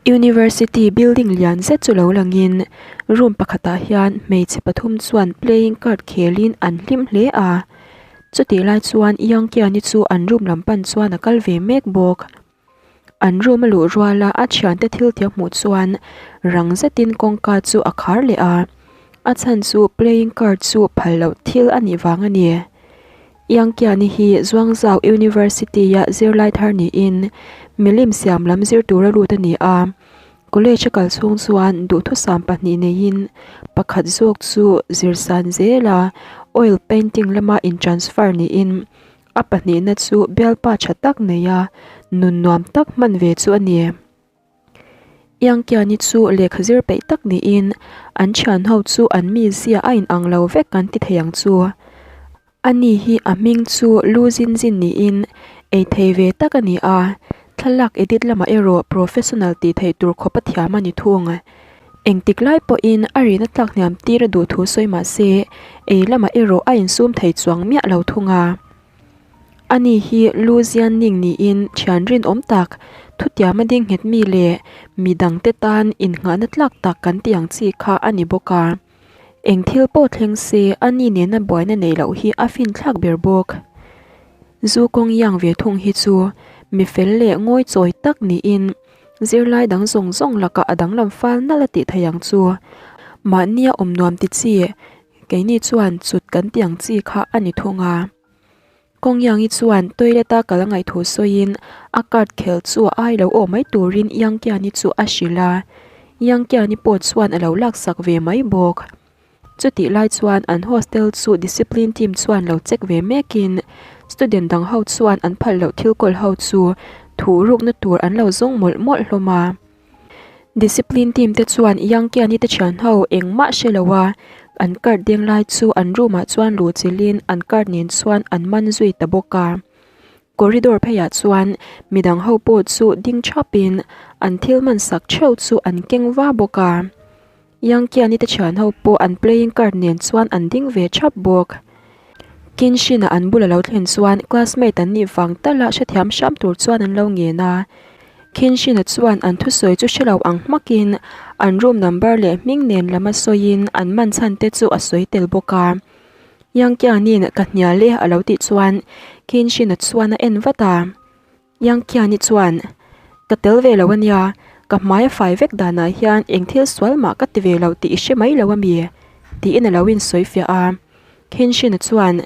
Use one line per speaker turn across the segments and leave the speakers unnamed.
University building lian zet chu lo langin room pakhatah hian hmeichhe pathum chuan playing card khelin an hlim hle a chutih lai chuan Youngkiani chu an room lam pan chuan a kal ve mek bawk an room a luh ruala a thiante thil tih a hmuh chuan rang zetin kawngka chu a khar leh a a chhan chu playing card chu phal loh thil a nih vang a ni. Yangkiani hi Zuangzau University-a zirlai thar niin milim siam lam zir tura lut a ni a. College a kal chhung chuan duhthusam pahnih neiin pakhat zawk chu zirsan zela oil painting lama in-transfer niin a pahnihna chu bialpa tha tak neia nun nuam tak hman ve chu a ni. Yangkiani chu lehkha zir peih tak niin an thian ho chu an mizia a inang lo vek kan ti thei ang chu. Ani hi a hming chu Lu Zin Zin niin ei thei ve tak a ni a, thlalak edit lamah erawh professional tih theih tur khawp a thiam a ni thung. Engtik lai pawhin a rihna tlak hniam tir a duh thu sawi mah se, ei lamah erawh a insum thei chuang miah lo thung a. Ani hi Lu Zian Ning niin thian rinawm tak, thutiam a ding nghet mi leh mi dangte tan innghahna tlak tak kan tih ang chi kha a ni bawk a. Eng thil pawh thleng se a ni nena buaina neih loh hi a finthlak ber bawk. Zu kawng iang ve thung hi chu mi fel leh ngawi chawi tak niin zirlai dang zawng zawng lakah a danglam fal nalh a tih theih ang chu. Mahnia awm nuam ti chi, keini chuan chut kan tih ang chi kha a ni thung a. Kawngiangi chuan toilet a kal a ngaih thu sawiin a card khel chu a ai lo aw mai turin Yangkiani chu a hrilh a, Yangkiani pawh chuan a lo laksak ve mai bawk. Chutih lai chuan an hostel chu discipline team chuan lo check ve mekin student dang ho chuan an phal loh thil kawl ho chu thuh rukna tur an lo zawng mawlh mawlh hlawm a. Discipline team te chuan Yangkiani te thian ho engmah hre lo a, an card deng lai chu an room ah chuan luh chilhin an card nen chuan an man zui ta bawk a. Corridor pheiah chuan midang ho pawh chu ding thap in an thil man sak theuh chu an keng va bawk a. Yangkiani te thian ho pawh an playing card nen chuan an ding ve thap bawk. Kenshin-a an bula lo thlen chuan classmate an nih vang tala hrethiam hram tur chuan an lo ngen a. Kenshin-a chuan an thusawi chu hre lo ang hmakin an room number leh hming nen lama sawiin an man chhan te chu a sawi tel bawk a. Yangkiani'n ka hnial e a lo tih chuan Kenshin-a chuan a en vat a. Yangkiani chuan, Ka tel ve lo a nia, ka hmai a fai vek danah hian eng thil sual mah ka ti ve lo tih i hre mai lo a mi? tiin a lo insawi fiah a. Kenshin-a chuan,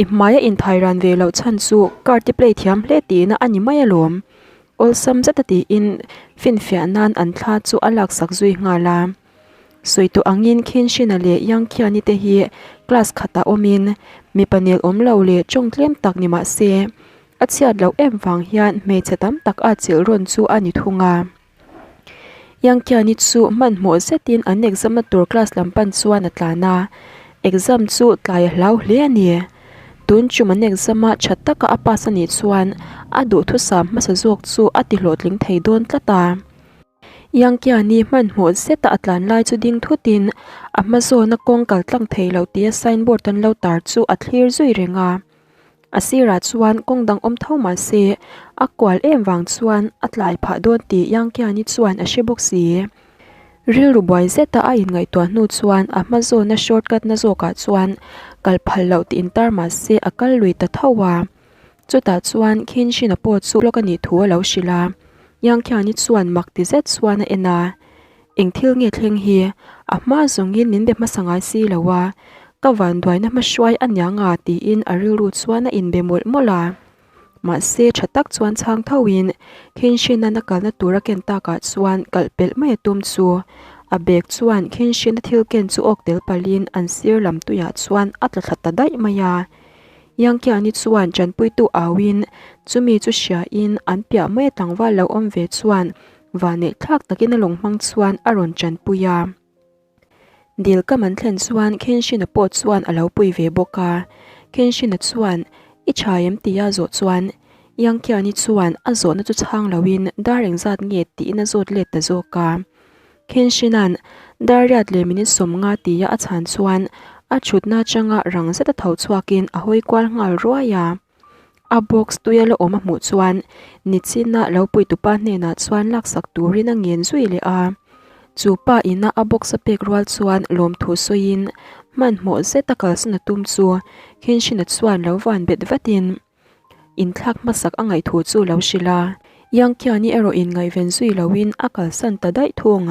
I hmai a inthai ran ve loh chhan chu card i play thiam hle tihna a ni mai alawm, awlsam zeta tiin finfiah nan an thla chu a laksak zui nghal a. Sawi tawh angin Kenshin-a leh Yangkiani te hi class khatah awmin mipa nel awm lo leh tawng tlem tak ni mah se, A chhiat loh em vang hian hmeichhe tam tak a chilh rawn chu a ni thung a. Yangkiani chu hmanhmawh zetin an exam na tur class lam pan chuan a tlan a, exam chu tlai a hlau hle a ni. Tun chum an exam a tha taka a pass a nih chuan a duhthusam hmasa zawk chu a ti hlawhtling thei dawn tlat a. Yangkiani hmanhmawh zeta a tlan lai chu ding thutin a hma zawna kawng kal tlang thei lo tia signboard an lo tar chu a thlir zui reng a. A sirah chuan kawng dang awm tho mah se, a kual em vang chuan a tlai phah dawn tih Yangkiani chuan a hre bawk si. Rilru buai zeta a inngaihtuah hnu chuan a hma zawna shortcut na zawkah chuan kal phal loh tih intar mah se a kal lui ta tho a. Chutah chuan Kenshin-a pawh chu lawk a nih thu a lo hrilh a. Yangkiani chuan mak ti zet chuan a en a. Eng thil nge thleng hi? A hma zawngin min be hmasa ngai si lo a, ka vanduaina hmahruai a nia nga tiin a rilru chuan a inbe mawlh mawlh a. Mahse, tha tak chuan chhang thoin Kenshin-an a kalna tur a ken takah chuan kalh pelh mai a tum chu. A bag chuan Kenshin-a thil ken chu awk tel palhin an sir lam tuiah chuan a tla thla ta daih mai a. Yangkiani chuan tanpuitu auin chumi chu hriain an piah mai a tlangval lo awm ve chuan Vanneih thlak takin a lawng hmang chuan a rawn tanpui a. Dil kam an thlen chuan Kenshin-a pawh chuan a lo pui ve bawk a. Kenshin-a chuan, I tha em? tia a zawh chuan Yangkiani chuan a zawhna chu chhang loin dar engzat nge tiin a zawt let ta zawk a. Kenshin-a'n dar riat leh minute 50 tia a chhan chuan a thutna atanga rang zeta tho chhuakin a hawi kual nghal ruai a. A box tuia la awm a hmuh chuan nichina lo puitupa hnenah chuan laksak turin a ngen zui leh a. Chu pa ina a box a pek rual chuan lawmthu sawiin hmanhmawh zeta kalsan a tum chu Kenshin-a chuan lo van bet vatin inthlak hmasak a ngaihthu chu lo hrilh a. Yang Qian-i erawh inngaihven zui loin a kalsan ta daih thung.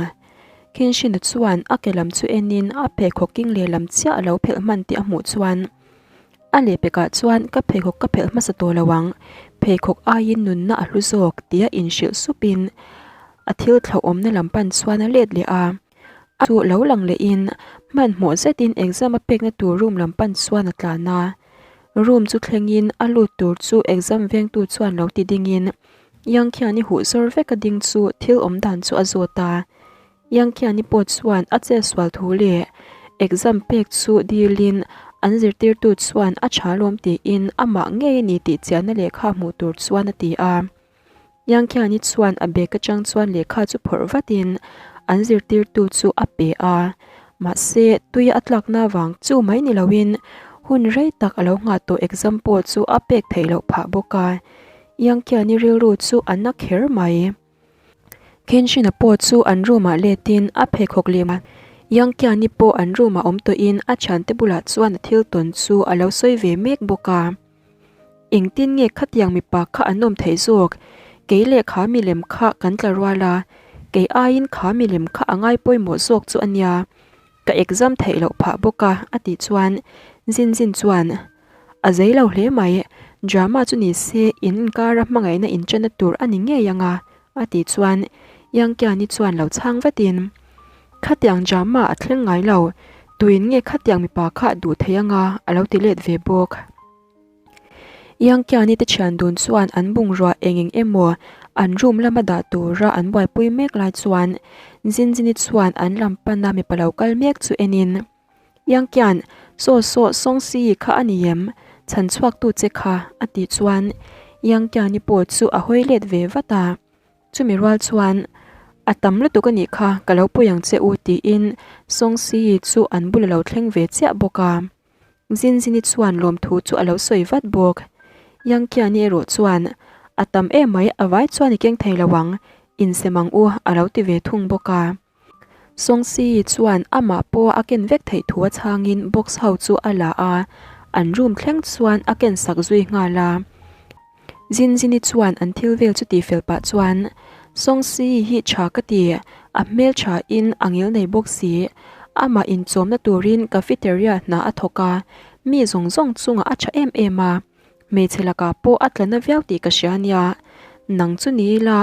Kenshin-a chuan a ke lam chu enin a pheikhawk king lehlam chiah a lo phelh hman tih a hmuh chuan A lehpekah chuan ka pheikhawk ka phelh hmasa tawh lo ang, pheikhawk aiin nunna a hlu zawk tia inhrilh supin a thil thlauhawmna lam pan chuan a let leh a. A chu lo lang lehin hmanhmawh zetin exam a pekna tur room lam pan chuan a tlan a. Room chu thlengin a lut tur chu exam vengtu chuan lo ti dingin Yang khian i huh zawr vek a ding chu thil awm dan chu a zawt a. Yang Khiani pawh chuan a chetsual thu leh exam pek chu dilin an zirtirtu chuan a tha lawm tiin amah ngei a ni tih chiahna lehkha hmuh tur chuan a ti a. Yang Khiani chuan a bag atang chuan lehkha chu phawrh vatin an zirtirtu chu a pe a. Mahse, tui a tlakna vang chu mai ni loin hun rei tak a lo nghah tawh exam pawh chu a pek theih loh phah bawk a. Yang Khiani rilru chu a na kher mai. Kenshin-a pawh chu an room-ah letin a pheikhawk lem a, Yang Qian-i pawh an room-ah awm tawhin a thiante bulah chuan a thil tawn chu a lo sawi ve mek bawk a. Engtin nge khatiang mipa kha an awm theih zawk? Kei leh kha milem kha kan tla rual a, kei aiin kha milem kha a ngai pawimawh zawk chu a nia. Ka exam theih loh phah bawk a, a tih chuan Zin Zin chuan, A zei lo hle mai, drama chu ni se in inkara hmangaihna inṭanna tur a ni ngei ang a, a tih chuan Yang Qian-i chuan lo chhang vatin, Khatiang drama a thleng ngai lo, tuin nge khatiang mipa kha duh thei ang a, a lo ti let ve bawk. Yang Qian-i te thian dun chuan an bungrua eng eng emaw an room lama dah tura an buaipui mek lai chuan Jinjin-i chuan an lam pana mipa lo kal mek chu enin, Yang Qian, Saw saw Song Si kha a ni em? Chhan chhuaktu che kha, a tih chuan Yang Qian-i pawh chu a hawi let ve vat a. Chumi rual chuan, A tam lutuk a nih kha, ka lo pui ang che u tiin Song Si chu an bul a lo thleng ve chiah bawk a. Zinzini chuan lawmthu chu a lo sawi vat bawk. Yang Qian-i erawh chuan, A tam emai, a vai chuan i keng thei lo ang, insem ang u, a lo ti ve thung bawk a. Songsi chuan amah pawh a ken vek theih thu a chhangin box ho chu a la a, an room thleng chuan a ken sak zui nghal a. Zinzini chuan an thil vel chu tihfel pah chuan, Songsi hi tha ka ti, a hmel tha in a ngil nei bawk si, amah inchawmna turin cafeteria hna a thawk a, mi zawng zawng chungah a tha em em a. Hmeichhe lakah pawh a tla na viau tih ka hria nia. Nang chu ni ila,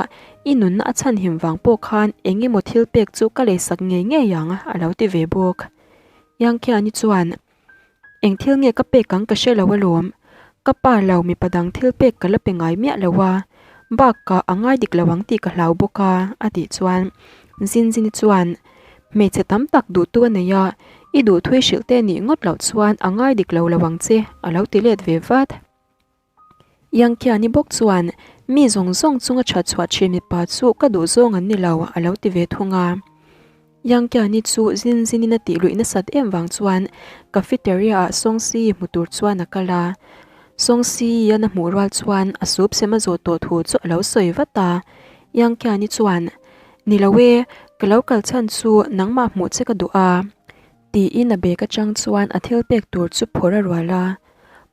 i nunna a chhanhim vang pawh khan eng emaw thil pek chu ka leisak ngei ngei ang, a lo ti ve bawk. Yang Khiani chuan, Eng thil nge ka pek ang ka hre lo alawm. Ka pa lo mipa dang thil pek ka la pe ngai miah lo a, bakah a ngai dik lo ang tih ka hlau bawk a, a tih chuan Zinzini chuan, Hmeichhe tam tak duhtu a nei a, i duhthui hrilh te nih ngawt loh chuan a ngai dik lo lo ang che, a lo ti let ve vat. Yang Khiani bawk chuan, Mi zawng zawng chunga that chhuah thin mipa chu ka duh zawng an ni lo, a lo ti ve thung a. Yang Khiani chu zin zinin a tih luih nasat em vang chuan cafeteria ah Song Si hmu tur chuan a kal a. Song Si an a hmuh rual chuan a sup sem a zawh tawh thu chu a lo sawi vat a. Yang Khiani chuan, Ni lo e, ka lo kal chhan chu nangmah hmuh che ka duh a, tiin a bag atang chuan a thil pek tur chu phawrh a rual a.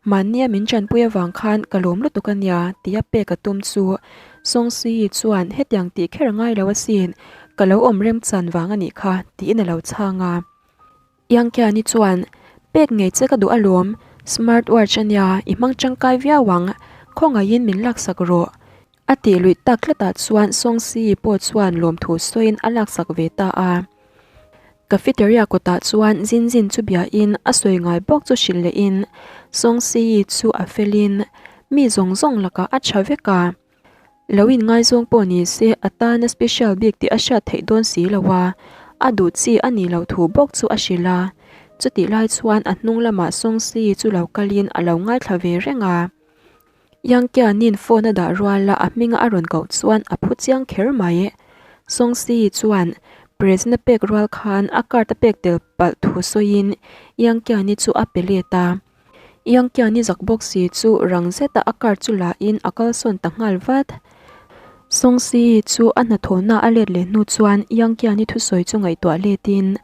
Mahnia min tanpui avang khan ka lawm lutuk a nia, tia pek a tum chu Song Sii chuan hetiang tih kher a ngai lo asin, ka lo awm remchan vang a nih kha, tiin a lo chhang a. Yang Kiani chuan, Pek ngei che ka duh alawm, smart watch a nia, i hmang tangkai viau ang, khawngaihin min laksak rawh. A tih luih tak tlatah chuan Song Sii pawh chuan lawmthu sawiin a laksak ve ta a. Cafeteria kawtah chuan Zin Zin chu biain a sawi ngai bawk chu hrilh lehin Song Sii chu a felin mi zawng zawng lakah a tha vek a. Lo inngaizawng pawh ni se a tana special bik tih a hriat theih dawn si lo a, a duh chi a nih loh thu bawk chu a hrilh a. Chutih lai chuan a hnung lamah Song Si chu lo kalin a lo ngaithla ve reng a. Yang Kianin phone a dah ruala a hminga a rawn koh chuan a phu chiang kher mai. Song Si chuan present a pek rual khan a card a pek tel palh thu sawiin Yang Kiani chu a pe let a. Yangkiani zak bawk si chu rang zeta a card chu la in a kalsawn ta nghal vat. Songsi chu a hnathawhna a let leh hnu chuan Yangkiani thusawi chu ngaihtuah letin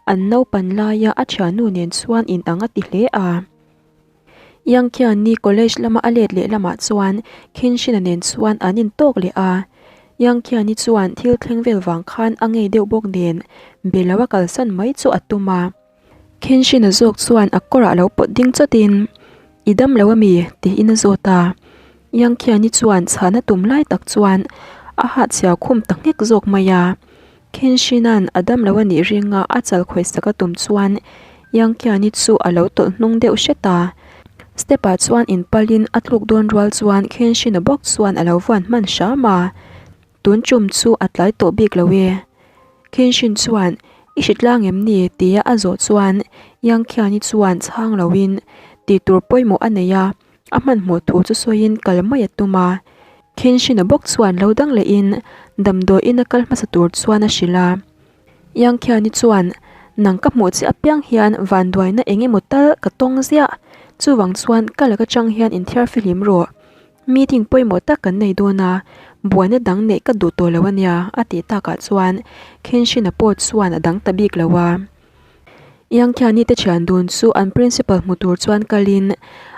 an naupan laia a thiannu nen chuan inang a ti hle a. Yangkiani college lama a let leh lamah chuan Khenshina nen chuan an intawk leh a. Yangkiani chuan thil thleng vel vang khan a ngei deuh bawk nen be lo a kalsan mai chu a tum a. Khenshina zawk chuan a kawrah lo pawt ding chawtin, I dam lo ami? tiin a zawt a. Yangkhiani chuan chhana tum lai tak chuan a hahchhiau khum ta nghek zawk mai a. Khenshina'n a dam lo anih ringa a chal khawihsak a tum chuan Yangkhiani chu a lo tawlh hnung deuh hret a. Step ah chuan inpalin a tluk dawn rual chuan Khenshina bawk chuan a lo vuan hman hram a. Tun tum chu a tlai tawh bik lo e. Kenshin chuan, I hritlang em ni? tia a zawh chuan Yang Khiani chuan chhang loin tih tur pawimawh a nei a, a hmanhmawh thu chu sawiin kal mai a tum a. Kenshin-a bawk chuan lo dang lehin damdawiin a kal hmasa tur chuan a hrilh a. Yang Khiani chuan, Nang ka hmuh che apiang hian vanduaina eng emaw tal ka tawng ziah, chuvang chuan ka laka chang hian inthiar fihlim rawh. Meeting pawimawh tak kan nei dawn a, buaina dang neih ka duh tawh lo a nia, a tih takah chuan Khenshina pawh chuan a dang ta bik lo a. Yangkhiani te thian dun chu an principal hmu tur chuan kalin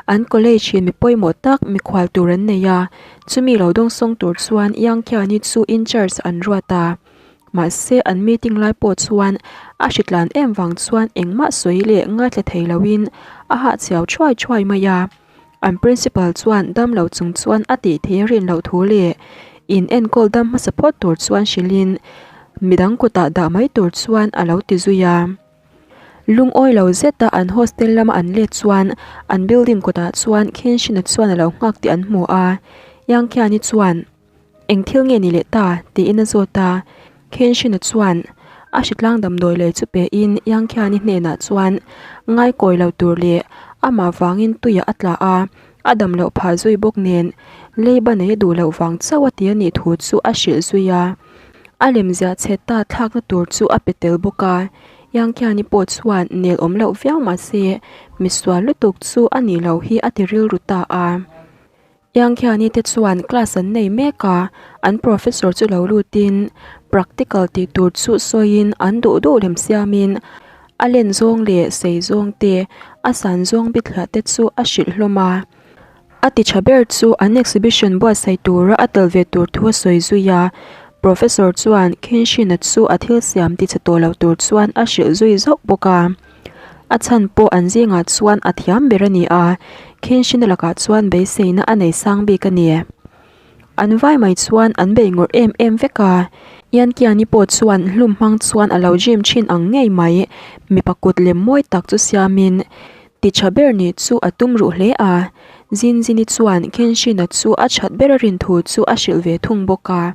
an college in mi pawimawh tak mikhual tur an nei a, chumi lo dawngsawng tur chuan Yangkhiani chu in charge an ruat a. Mahse an meeting lai pawh chuan a hritlan em vang chuan engmah sawi leh ngaithla thei loin a hahchhiau thuai thuai mai a. An principal chuan dam lo chung chuan a tih thei a rin loh thu leh in enkawl dam hmasa phawt tur chuan hrilhin midang kutah dah mai tur chuan a lo ti zui a. Lungawi lo zeta an hostel lama an let chuan an building kutah chuan Khenshina chuan a lo nghak tih an hmu a. Yangkhiani chuan. Eng thil nge ni leh ta? tiin a zawt a. Khenshina chuan a hritlang damdawi lei chu pein Yangkhiani hnenah chuan ngaikawi lo tur leh amah vangin tuiah a tla a, a dam loh phah zui bawk nen leiba nei a duh loh vang chauh a ti a nih thu chu a hrilh zui a. A lemziah chhe ta thlakna tur chu a pe tel bawk a. Yangkhiani pawh chuan nel awm loh viau mahse misual lutuk chu a nih loh hi a ti rilru ta a. Yangkhiani te chuan class an nei mek a, an professor chu lo lutin practical tih tur chu sawiin an duh duh lem siamin a len zawng leh sei zawng te a san zawng bithliah te chu a hrilh hlawm a. A ti tha ber chu an exhibition buatsaih tura a tel ve tur thu a sawi zui a, professor chuan Khenshina chu a thil siam ti chhe tawh lo tur chuan a hrilh zui zauh bawk a. A chhan pawh an zingah chuan a thiam ber a ni a, Khenshina lakah chuan beiseina a nei sang bik a ni. An vai mai chuan an bei ngawrh em em vek a, Yankiani pawh chuan hlum hmang chuan a lo gym thin ang ngei mai, mipa kut lem mawi tak chu siamin ti tha ber nih chu a tum ruh hle a, Zinzini chuan Khenshina chu a that ber a rin thu chu a hrilh ve thung bawk a.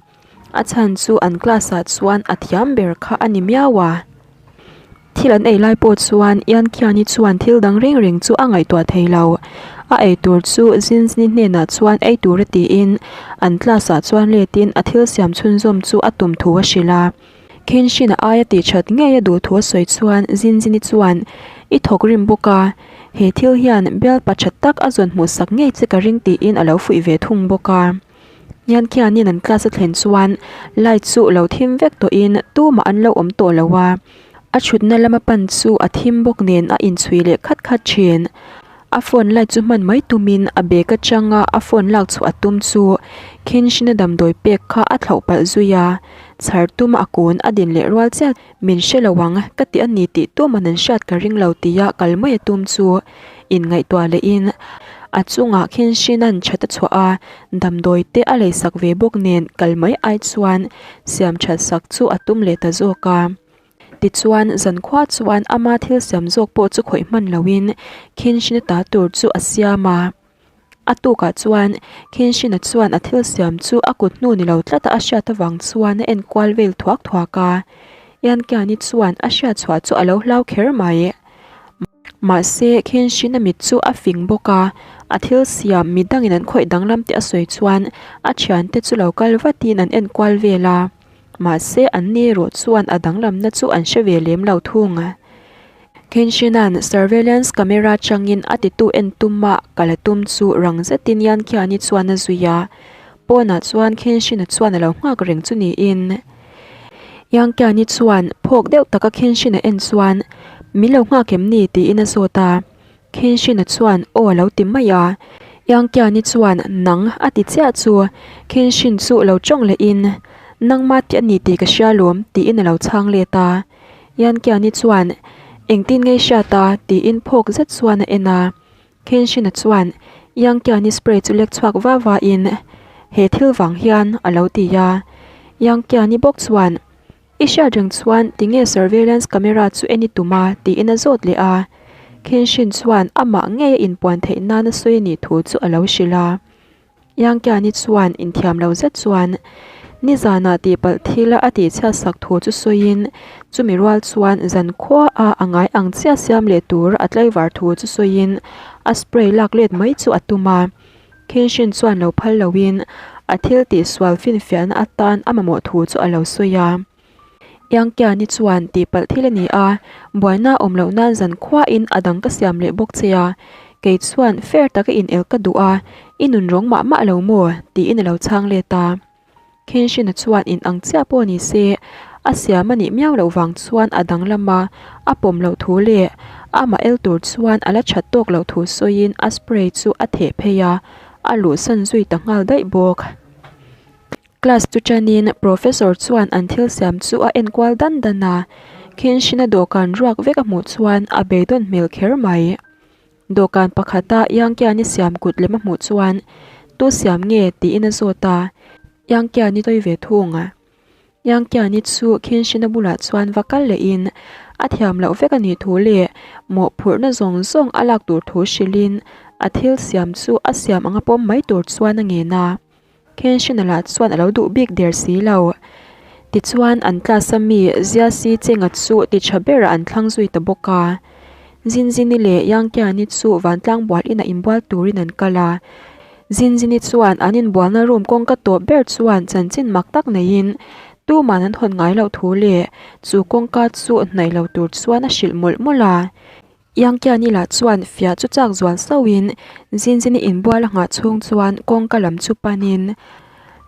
A chhan chu an class ah chuan a thiam ber kha a ni miau a. Thil an ei lai pawh chuan Ian Khiani chuan thil dang reng reng chu a ngaihtuah thei lo. A ei tur chu Zinzni hnenah chuan ei tur a tiin an class ah chuan letin a thil siam chhunzawm chu a tum thu a hrilh a. Kenshin a aia tih that ngei a duh thu a sawi chuan Zinzini chuan I thawk rim bawk a, he thil hian bialpa tha tak a zawn hmuh sak ngei che ka ring tiin a lo fuih ve thung bawk a. Hian khianin an class a thlen chuan light chu lo thim vek tawhin tumah an lo awm tawh lo a, a thutna lama pan chu a thim bawk nen a inchhui leh khat khat thin. A phone light chu hman mai tumin a bag atanga a phone lak chhuah a tum chu Khenshina damdawi pek kha a thlauh palh zui a, chhar tuma a kun a din leh rual chiah min hre lo ang ka ti a ni tih tuman an hriat ka ring lo tia kal mai a tum chu inngaihtuah lehin a chungah Khenshina'n that a chhuah a, damdawi te a lei sak ve bawk nen kal mai ai chuan siam that sak chu a tum leh ta zawk a. Tichuan, zankhua chuan ama thil siam zawk pawh chu khawih hman loin Khenshina ta tur chu a siam a. A tukah chuan Khenshina chuan a thil siam chu a kut hnu ni lo tlata a hriat avang chuan a enkual vel thuak thuak a. Yankiani chuan a hriat chhuah chu a lo hlau kher mai. Mahse, Khenshina mit chu a fing bawk a, a thil siam mi dangin an khawih danglam tih a sawi chuan a thiante chu lo kal vatin an enkual vel a. Mahse, an ni erawh chuan a danglamna chu an hre ve lem lo thung. Kenshin-a'n surveillance camera changin a titu en tuma kal a tum chu rang zetin Yan Khiani chuan a zui a, pawnah chuan Kenshin-a chuan a lo nghak reng chu niin. Yan Khiani chuan phawk deuh taka Kenshin-a en chuan, Min lo nghak em ni? tiin a zawt a. Kenshin-a chuan aw a lo ti mai a. Yang Kiani chuan nang a ti chiah chu Kenshin chu lo tawng lehin, Nangma tih a ni tih ka hria lawm tiin a lo chhang let a. Yan Kiani chuan Engtin nge i hriat a? tiin phawk zet chuan a en a. Kenshin-a chuan Yang Kiani spray chu lek chhuak va va in, He thil vang hian a lo ti a. Yang Kiani bawk chuan I hriat reng chuan tinge surveillance camera chu en i tum a? tiin a zawt leh a. Kenshin chuan amah ngei a inpuan theih nan a sawi a nih thu chu a lo hrilh a. Yangkiani chuan inthiam lo zet chuan nizanah tihpalh thila a tihchhiat sak thu chu sawiin chumi rual chuan zankhua a a ngai ang chiah siam leh tur a tlaivar thu chu sawiin a spray lak let mai chu a tum a. Kenshin chuan lo phal loin a thil tihsual finfiahna atan a mamawh thu chu a lo sawi a. Yangkiani chuan tihpalh thil a ni a, buaina a awm loh nan zan khuain a dang ka siam leh bawk che a, kei chuan fair taka inel ka duh a, i nun rawng mah mah lo maw? tiin a lo chhang let a. Kenshin-a chuan in ang chiah pawh ni se, a siam a nih miau loh vang chuan a danglam a, a pawm loh thu leh amah el tur chuan a la that tawk loh thu sawiin a spray chu a theh phei a, a luhsan zui ta nghal daih bawk. Class chu tanin professor chuan an thil siam chu a enkual dan dan a, Kenshin-a dawhkan ruak vek a hmuh chuan a beidawn hmel kher mai. Dawhkan pakhata Yangkiani siam kut lem a hmuh chuan, Tu siam nge? tiin a zawt a, Yangkiani tawi ve thung. Yangkiani chu Khenshina bulah chuan va kal lehin a thiam loh vek a nih thu leh mawhphurhna zawng zawng a lak tur thu hrilhin a thil siam chu a siam anga pawm mai tur chuan a ngen a. Khenshina lah chuan a lo duh bik der si lo. Tichuan an class a mi Zia Si Chenga chu ti tha berah an thlang zui ta bawk a. Zinzini leh Yangkiani chu vantlang bual inah inbual turin an kal a. Zinzini chuan an inbualna room kawngka tawp ber chuan chanchin mak tak neiin tuman an hawn ngai loh thu leh chu kawngka chu hnaih lo tur chuan a hrilh mawlh mawlh a. Yangkiani lah chuan fiah chu chak zual sauhin Zinzini inbual a nghah chhung chuan kawngka lam chu panin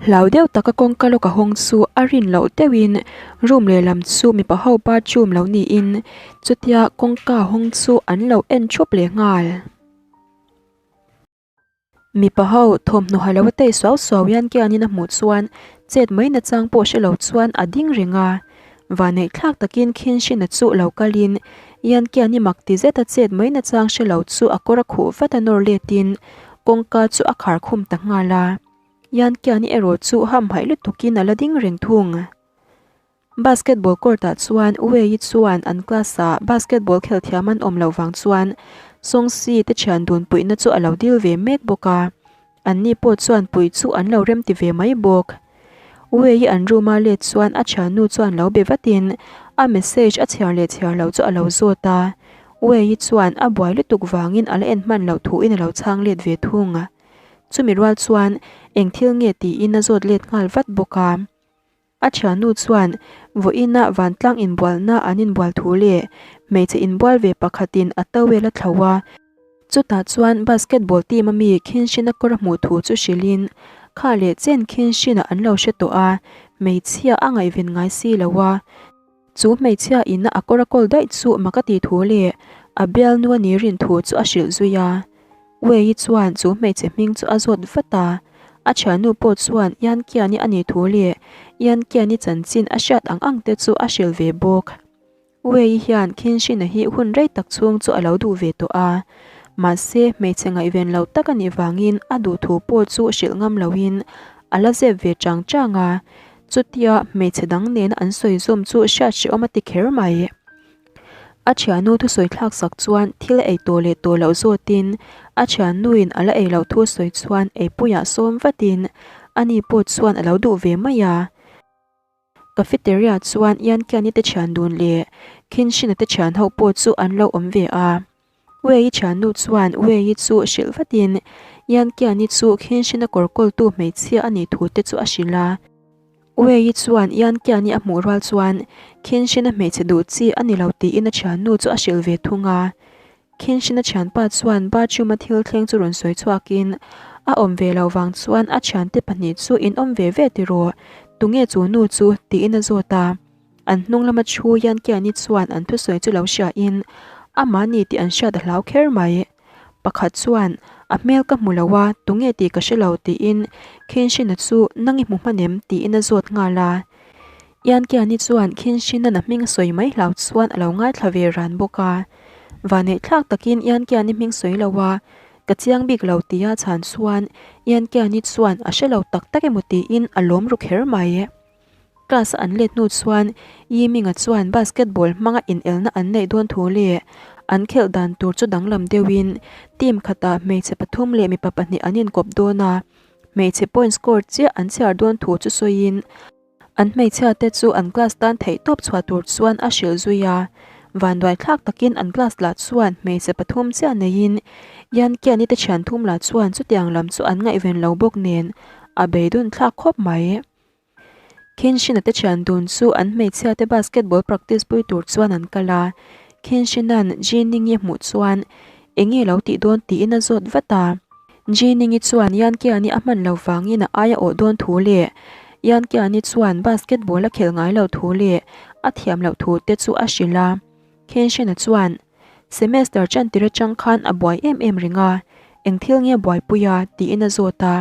hlau deuh taka kawngka lawk a hawng chu a rin loh deuhin room lehlam chu mipa ho bathroom lo niin chutia kawngka hawng chu an lo en thup leh nghal. Mipa ho thawmhnaw ha lo a tei suau suau hian kianin a hmuh chuan chet mai nachang pawh hre lo chuan a ding reng a. Vanneih thlak takin Khinshina chu lo kalin Ian kiani mak ti zeta chet mai nachang hre lo chu a kawr a khuh vat a nawr letin kawngka chu a khar khum ta nghal a. Ian kiani erawh chu hamhaih lutukin a la ding reng thung. Basketball court ah chuan Wei-i chuan an class ah basketball khel thiam an awm loh vang chuan Song Si te thian dun puihna chu a lo dil ve mek bawk a, an ni pawh chuan puih chu an lo rem ti ve mai bawk. Wei-i an room a let chuan a thiannu chuan lo be vatin a message a chhiar leh chhiar loh chu a lo zawt a, Wei-i chuan a buai lutuk vangin a la en hman loh thuin a lo chhang let ve thung. Chumi rual chuan eng thil nge tiin a zawt let nghal vat bawk a. A thiannu chuan vawiina vantlang inbualna an inbual thu leh hmeichhe inbual ve pakhatin a towel a thlo a, chutah chuan basketball team a mi Khinshina kawr a hmuh thu chu hrilhin kha leh chen Khinshina an lo hre tawh a, hmeichhia a ngaihven ngai si lo a. Chu hmeichhia ina a kawr a kawl daih chu mak a ti thu leh a bialnu a ni rin thu chu a hrilh zui a. Wei-i chuan chu hmeichhe hming chu a zawt vat a, a thiannu pawh chuan Yan Kian-i a nih thu leh Yan Kian-i chanchin a hriat ang ang te chu a hrilh ve bawk. Wei-i hian Khinshina hi hun rei tak chhung chu a lo duh ve tawh a, mahse hmeichhe ngaihven lo tak a nih vangin a duh thu pawh chu hrilh ngam loin a la zep ve chang chang a, chutia hmeichhe dang nena an sawi zawm chu hriat hrehawm a ti kher mai. A thiannu thusawi thlak sak chuan thil a ei tawh leh tawh loh zawtin a thiannuin a la ei loh thu sawi chuan eipuiah sawm vatin ani pawh chuan a lo duh ve mai a. Cafeteria chuan Yankiani te thian dun leh Khinshina te thian ho pawh chu an lo awm ve a. Wei-i thiannu chuan Wei-i chu hrilh vatin Yankiani chu Khinshina kawr kawltu hmeichhia a nih thu te chu a hrilh a. Wei-i chuan Yankiani a hmuh rual chuan Kenshin-a hmeichhe duh chi a ni lo tiin a thiannu chu a hrilh ve thung a. Kenshin-a thianpa chuan bathroom-a thil thleng chu rawn sawi chhuakin a awm ve lo vang chuan a thiante pahnih chu in awm ve ve tiraw, tunge chu nu chu tiin a zawt a. An hnung lama thu Yankiani chuan an thusawi chu lo hriain amah ni tih an hriat a hlau kher mai. Pakhat chuan, A hmel ka hmu lo a, tunge tih ka hre lo tiin Khenshina chu nang i hmu hman em? tiin a zawt nghal a. Yankiani chuan Khenshina'n a hming a sawi mai hlau chuan a lo ngaithla ve ran bawk a. Vaneihthlak takin Yankiani hming sawi lo a, ka chiang bik lo tia chhan chuan Yankiani chuan a hre lo tak tak emaw tiin a lawm ru kher mai. Class a an let hnu chuan Yiming-a chuan basketball hmanga inelna an neih dawn thu leh an khelh dan tur chu danglam deuhin team khatah hmeichhe pathum leh mipa pahnih an inkawp dawn a, hmeichhe point score chiah an chhiar dawn thu chu sawiin an hmeichhia te chu an class tan theihtawp chhuah tur chuan a hrilh zui a. Vanduaithlak takin an class lah chuan hmeichhe pathum chiah neiin Yankiani te thian thum lah chuan chutiang lam chu an ngaihven lo bawk nen a beidawn thlak khawp mai. Kenshin-a te thian dun chu an hmeichhia te basketball practice pui tur chuan an kal a. Kenshin-a'n Jining-i hmuh chuan eng nge lo tih dawn tiin a zawt vat a. Jining-i chuan Yankian-i a hman lo vangin a aia awh dawn thu leh Yankian-i chuan basketball a khelh ngai lo thu leh a thiam loh thu te chu a hrilh a. Kenshin-a chuan semester chantir atang khan a buai em em reng a, eng thil nge buaipui a tiin a zawt a.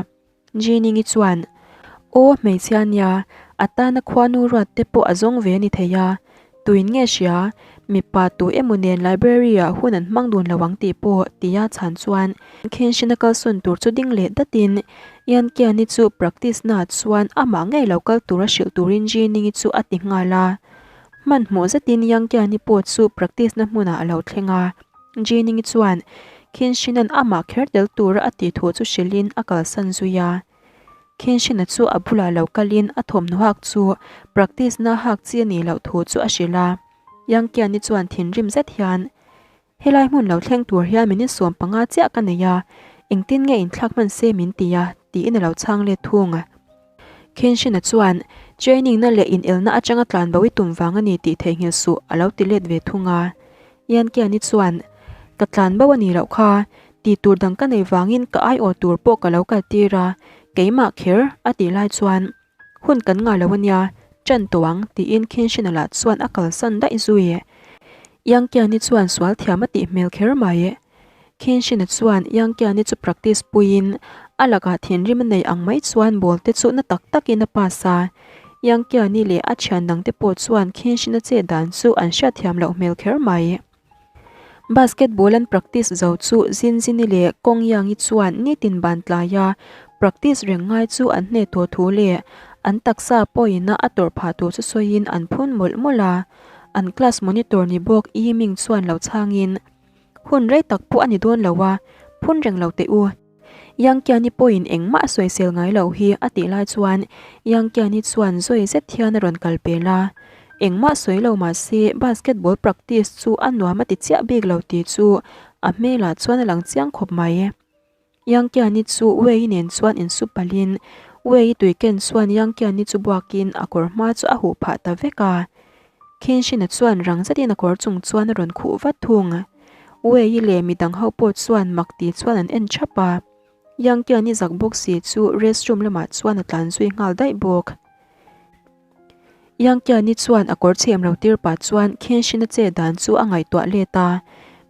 Jining-i chuan, Aw hmeichhia nia, a tana khuanu ruat te pawh a zawng ve a ni thei a, tuin nge hria, mipa tu emaw nen library-ah hun an hmang dun lo ang tih pawh tia chhan chuan Kenshin-a kalsawn tur chu ding leh datin Yankian-i chu practice-naah chuan amah ngei lo kal tura hrilh turin Jining-i chu a ti nghal a. Hmanhmawh zetin Yankian-i pawh chu practice-na hmunah a lo thleng a. Jining-i chuan Kenshin-a'n amah kher tel tura a tih thu chu hrilhin a kalsan zui a. Kenshin-a chu a bulah lo kalin a thawmhnaw hak chu practice-na hak chi a nih loh thu chu a hrilh a. Yang Qian-i chuan thinrim zet hian, Helai hmun lo thleng tur hian minute 15 chiah ka nei a, engtin nge inthlak hman se min ti a? tiin a lo chhang let thung. Kenshin-a chuan, Training-na leh inelna atanga tlan bo i tum vang a ni tih theihnghilh suh, a lo ti let ve thung a. Yankiani chuan, Ka tlan bo a nih loh kha, tih tur dang ka nei vangin ka aiawh tur pawh ka lo kal tir a, keimah kher, a tih lai chuan, Hun kan ngah lo a nia, ṭan tawh ang, tiin Kenshin-a lah chuan a kalsan daih zui. Yankiani chuan sual thiam a tih hmel kher mai. Kenshin-a chuan Yankiani chu practice puiin a lakah thinrim a nei ang mai chuan ball te chu na tak takin a pass a. Yankiani leh a thian dangte pawh chuan Kenshin-a chet dan chu an hriatthiam loh hmel kher mai. Basketball an practice zo chu Zinzini leh Kong Yang-i chuan nitin ban tlaia practice reng ngai chu an hneh tawh thu leh an taksa pawina a tawrh phah tur chu sawiin an phun mawlh mawlh a. An class monitor ni bawk Yiming chuan lo chhangin, Hun rei tak pawh a ni dawn lo a, phun reng lo teh u. Yangkiani pawhin engmah a sawisel ngai loh hi a tih lai chuan Yangkiani chuan zawi zet hian a rawn kal pel a. Engmah sawi lo mah se basketball practice chu a nuam a ti chiah bik lo tih chu a hmelah chuan a lang chiang khawp mai. Yangkiani chu Wei nen chuan insu palhin Wei tui ken chuan Yangkiani chu buakin a kawr hma chu a huh phah ta vek a. Kenshin-a chuan rang zetin a kawr chung chuan a rawn khuh vat thung. Wei leh midang ho pawh chuan mak ti chuan an en thap a. Yangkiani zak bawk si chu restroom lamah chuan a tlan zui nghal daih bawk. Yangkiani chuan a kawr chhem lo tir pah chuan Kenshin-a che dan chu a ngaihtuah let a.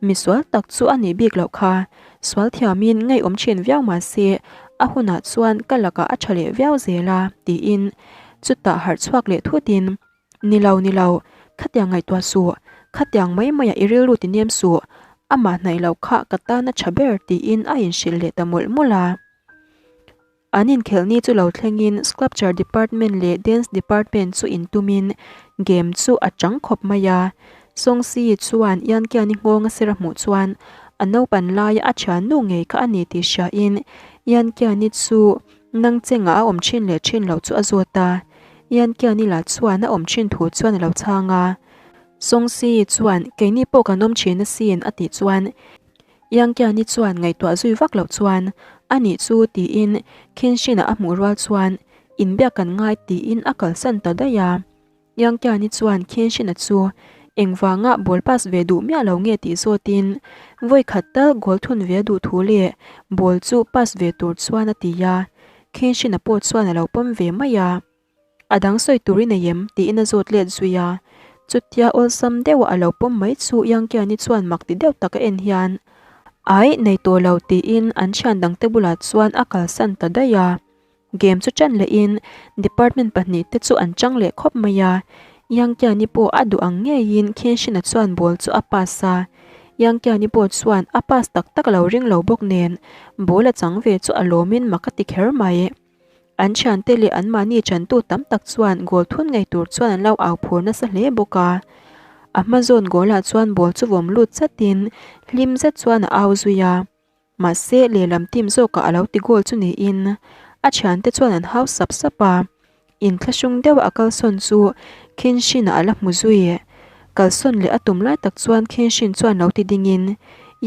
Misual tak chu a nih bik loh kha. Sual thiamin ngaihawm thin viau mah se a hunah chuan ka lakah a tha leh viau zel a, tiin chutah harh chhuak leh thutin, Ni lo, ni lo, khatiang ngaihtuah suh, khatiang mai maiah i rilru ti nem suh, amah hnaih loh kha ka tan a tha ber tiin a inhrilh leh ta mawlh mawlh a. An inkhelh ni chu lo thlengin Sculpture Department leh Dance Department chu intumin game chu a chang khawp mai a. Songsi chuan Yankiani nghawng a sir a hmuh chuan a naupan laia a thiannu ngei kha a ni tih hriain Yankiani chu nang chengah a awm thin leh thin loh chu a zawt a. Yankiani lah chuan a awm thin thu chuan a lo chhang a. Songsi chuan keini pawh kan awm thin asin a tih chuan Yangkiani chuan ngaihtuah zui vak loh chuan, A nih chu, tiin Kenshin-a a hmuh rual chuan, Inbiak kan ngai tiin a kalsan ta daih a. Yangkiani chuan Kenshin-a chu engvanga ball pass ve duh miah lo nge tih zawtin vawi khat tal goal thun ve a duh thu leh ball chu pass ve tur chuan a ti a. Kenshin-a pawh chuan a lo pawm ve mai a. A dang sawi tur i nei em? tiin a zawt let zui a. Chutia awlsam deuha a lo pawm mai chu Yangkiani chuan mak ti deuh tak a en hian Ai, nei tawh lo tiin an thian dangte bulah chuan a kalsan ta daih a. Game chu ṭan lehin department pahnihte chu an chang leh khawp mai a, Yangkiani pawh a duh ang ngeiin Khenshina chuan ball chu a pass a, Yangkiani pawh chuan a pass tak tak lo ring lo bawk nen ball a chang ve chu a lawmin mak a ti kher mai. An thiante leh anmahni chantu tam tak chuan goal thun ngei tur chuan an lo au phur nasa hle bawk a, a hma zawn goal ah chuan ball chu vawm lut chatin hlim zet chuan a au zui a. Mahse, lehlam team zawkah a lo ti goal chu niin a thiante chuan an hau sap sap a. Inthlahrung deuha a kalsawn chu Kenshin-a a la hmu zui. Kalsawn leh a tum lai tak chuan Kenshin chuan lo ti dingin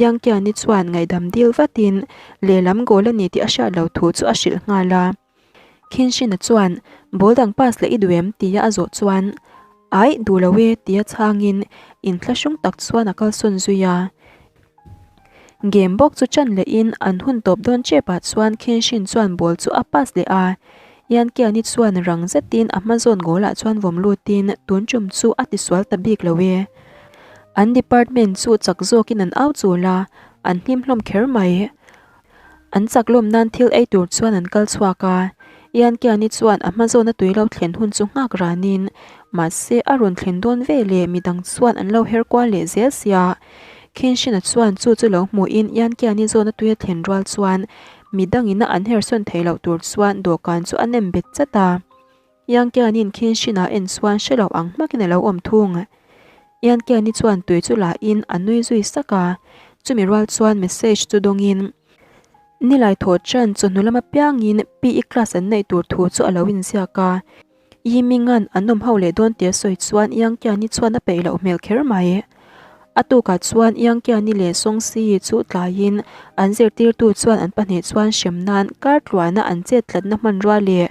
Yang Kiani chuan ngaihdam dil vatin lehlam goal a ni tih a hriat lo thu chu a hrilh nghal a. Kenshin-a chuan ball dang pass leh i duh em tia a zawh chuan Aih, duh lo e tia chhangin inthlahrung tak chuan a kalsawn zui a. Game bawk chu ṭan lehin an hun tawp dawn ṭepah chuan Kenshin chuan ball chu a pass leh a, Yankiani chuan rang zetin a hma zawn goal ah chuan vawm lutin tun ṭum chu a tisual ta bik lo e. An department chu chak zawkin an au chul a, an hlim hlawm kher mai. An chak lawm nan thil ei tur chuan an kal chhuak a, Yankiani chuan a hma zawna tui lo thlen hun chu nghak ranin mahse a rawn thlen dawn ve leh midang chuan an lo her kual leh zel sia. Kenshin-a chuan chu chu lo hmuhin Yankiani zawna tui a thlen rual chuan midangin a an hersawn theih loh tur chuan dawhkan chu a nem bet chat a. Yankiani'n Kenshin-a en chuan hre lo ang hmakin a lo awm thung. Yankiani chuan tui chu lahin a nui zui sak a, chumi rual chuan message chu dawngin Nilai thaw chan chawhnu lam apiangin PE class an neih tur thu chu a lo inziak a. Yiminga'n an awm ho leh dawn tia sawi chuan Yangkiani chuan a peih loh hmel kher mai. A tukah chuan Yangkiani leh Songsiyi chu tlaiin an zirtirtu chuan an pahnih chuan hrem nan kar tluana an chet tlatna hmanrua leh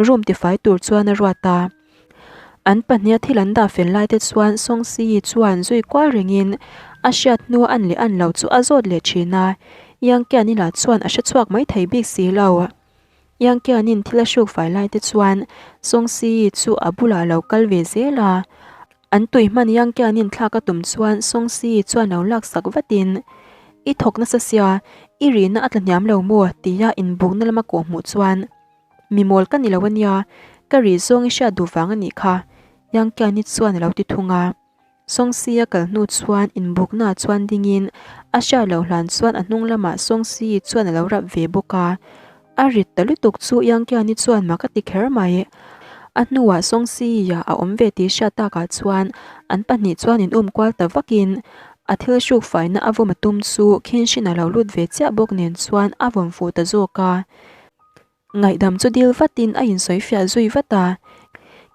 room tifai tur chuan a ruat a. An pahniha thil an dah fel lai te chuan Songsiyi chuan zui kual rengin a hriat hnu an leh an lo chu a zawt leh thin a, Yangkiani lah chuan a hre chhuak mai thei bik si lo. Yangkianin thil a hruk fai lai te chuan Songsiyi chu a bulah a lo kal ve zel a. An tui hman Yangkianin thlak a tum chuan Songsiyi chuan lo laksak vatin, I thawk nasa sia, i rihna a tla hniam lo maw? tia inbukna lama kawh hmuh chuan, Mi mawl ka ni lo ania, ka rih zawng i hriat duh vang a nih kha, Yangkiani chuan a lo ti thung a. Songsi a kal hnu chuan inbukna chuan dingin a hriat loh hlan chuan a hnung lamah Songsi chuan a lo rap ve bawk a. A rit ta lutuk chu Yangkiani chuan mak a ti kher mai. A hnuah Songsi ah a awm ve tih hriat takah chuan an pahnih chuan in um kual ta vakin a thil hruk faina a vawm a tum chu Kenshin a lo lut ve chiah bawk nen chuan a vawm fuh ta zawk a. Ngaihdam chu dil vatin a insawi fiah zui vat a,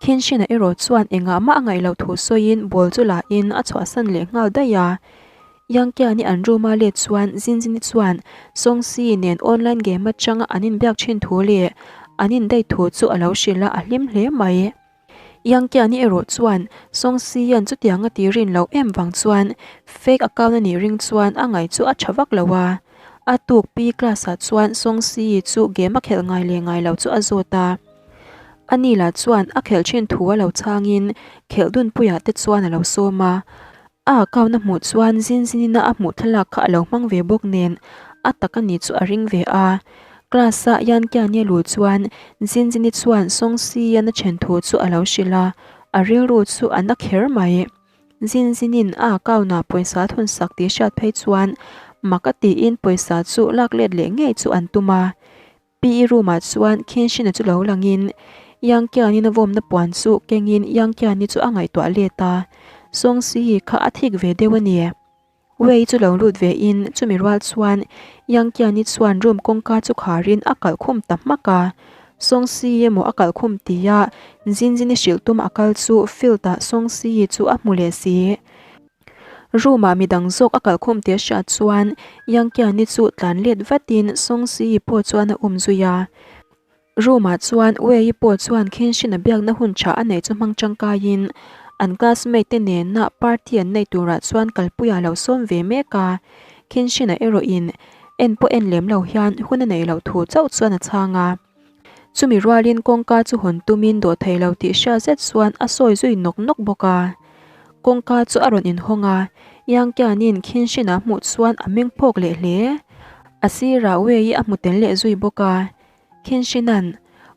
Kenshin-a erawh chuan engah mah a ngaih loh thu sawiin ball chu lahin a chhuahsan leh nghal daih a. Yangkiani an room-a let chuan Zinzini chuan Songsi nen online game atanga an inbiak thin thu leh an indaih thu chu a lo hrilh a, a hlim hle mai. Yangkiani erawh chuan Songsi hian chutiang a ti rin loh em vang chuan fake account a nih ring chuan a ngaih chu a tha vak lo a. A tuk pi class ah chuan Songsi chu game a khelh ngai leh ngai lo chu a zawt a. Ani lah chuan a khelh thin thu a lo chhangin khelh dunpuiah te chuan a lo sawm a. A account a hmuh chuan Zinzinin a hmuh thlalak kha a lo hmang ve bawk nen a tak a ni chu a ring ve a. Class ah Yankiani a luh chuan Zinzini chuan Songsi-an a then thu chu a lo hrilh a, a rilru chu a na kher mai. Zinzinin a account ah pawisa a thun sak tih hriat phei chuan mak a tiin pawisa chu lak let leh ngei chu an tum a. PE room ah chuan Kenshin-a chu lo langin Yangkianin a vawmna puan chu kengin Yangkiani chu a ngaihtuah let a, Songsi kha a thik ve deuh a ni. Wei chu lo lut ve in chumi rual chuan Yangkiani chuan room kawngka chu kharin a kalh khum ta hmak a, Songsi emaw a kalh khum tia Zinzini hrilh tum a kal chu field ah Songsi chu a hmu leh si. Room ah midang zawk a kalkhawm tih a hriat chuan Yangkiani chu tlan let vatin Songsi pawh chuan a um zui a. Room ah chuan Wei pawh chuan Kenshin-a biakna hun tha a neih chu hmang tangkaiin an classmate te nena party an nei turah chuan kalpuia lo sawm ve mek a. Kenshin-a erawhin en pawh en lem lo hian hun a neih loh thu chauh chuan a chhang a. Chumi rualin kawngka chu hawn tumin dawh thei lo tih hria zet chuan a sawi zui nawk nawk bawk a. Kawngka chu a rawn inhawng a, Yang Kianin Kenshin-a hmuh chuan a meng phawk leh hle. A sirah Wei-i a hmu tel leh zui bawk a. Kenshin-a'n,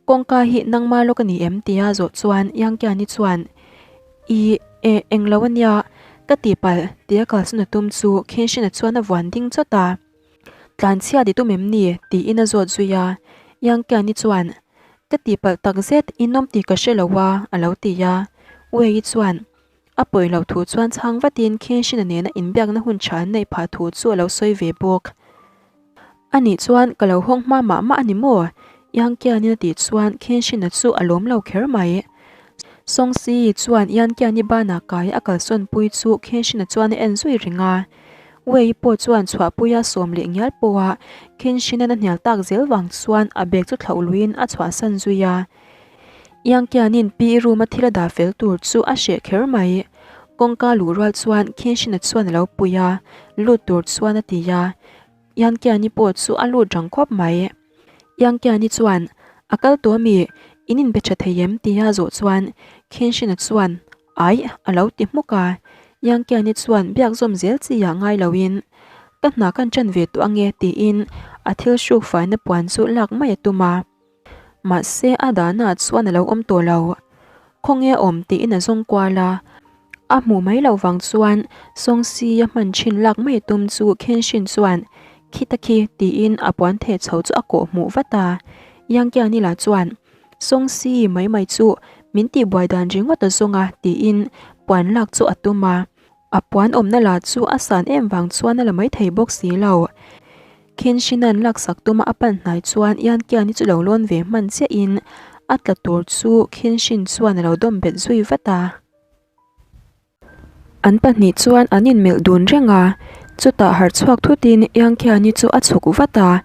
Kawngka hi nangma lawk a ni em? tia zawh chuan Yang Kiani chuan, I, e, englo a nia, ka tihpalh, tia kalsan a tum chu Kenshin-a chuan a vuan ding chawt a. Tlanchhia ti tum em ni? tiin a zawt zui a. Yang Kiani chuan, Ka tihpalh tak zet, inawm tih ka hre lo a, a lo ti a. Wei-i chuan, A pawi loh thu chuan chhang vatin Kenshin-a nena inbiakna hun tha an neih phah thu chu a lo sawi ve bawk. A nih chuan ka lo hawng hma mah mah a ni maw? Yang Kian-in a tih chuan Kenshin-a chu a lawm lo kher mai. Song Si-i chuan Yan Kian-i banah kai a kalsawn pui chu Kenshin-a chuan a en zui reng a. Wei pawh chuan chhuahpuia sawm leh ngial pawha Kenshin-an a hnial tak zel vang chuan a bag chu thlauh luiin a chhuahsan zui a. Yang Kianin pi room a thil a dah fel tur chu a hreh kher mai. Kawngka luh rual chuan Kenshin-a chuan a lo pui a, lut tur chuan a ti a. Yang Kiani pawh chu a lut rang khawp mai. Yang Kiani chuan, A kal tawh ami? In inbe tha thei em? tia zawh chuan Kenshin-a chuan, Aih, a lo ti hmuk a. Yang Kiani chuan biak zawm zel chi ah ngai loin, Ka hna kan ṭan ve tawh ange tiin a thil hruk faina puan chu lak mai a tum a. Mahse a dahna chuan a lo awm tawh lo. Khawnge a awm tiin a zawng kual a. A hmuh mai loh vang chuan Sawngsi a hman thin lak mai tum chu Kenshin chuan Khita khi tiin a puan theh chho chu a kawh hmuh vat a. Yangkiani lah chuan Sawngsi mai mai chu min tihbuai dan ringawt a zawng a tiin puan lak chu a tum a. A puan awmna lah chu a san em vang chuan a la mai thei bawk si lo. Kenshin-a'n laksak tuma a pan hnai chuan Yankiani chu lo lawn ve hman chiahin a tla tur chu Kenshin chuan a lo dawm bet zui vat a. An pahnih chuan an inmelh dun reng a, chutah harh chhuak thutin Yankiani chu a chhuk vat a,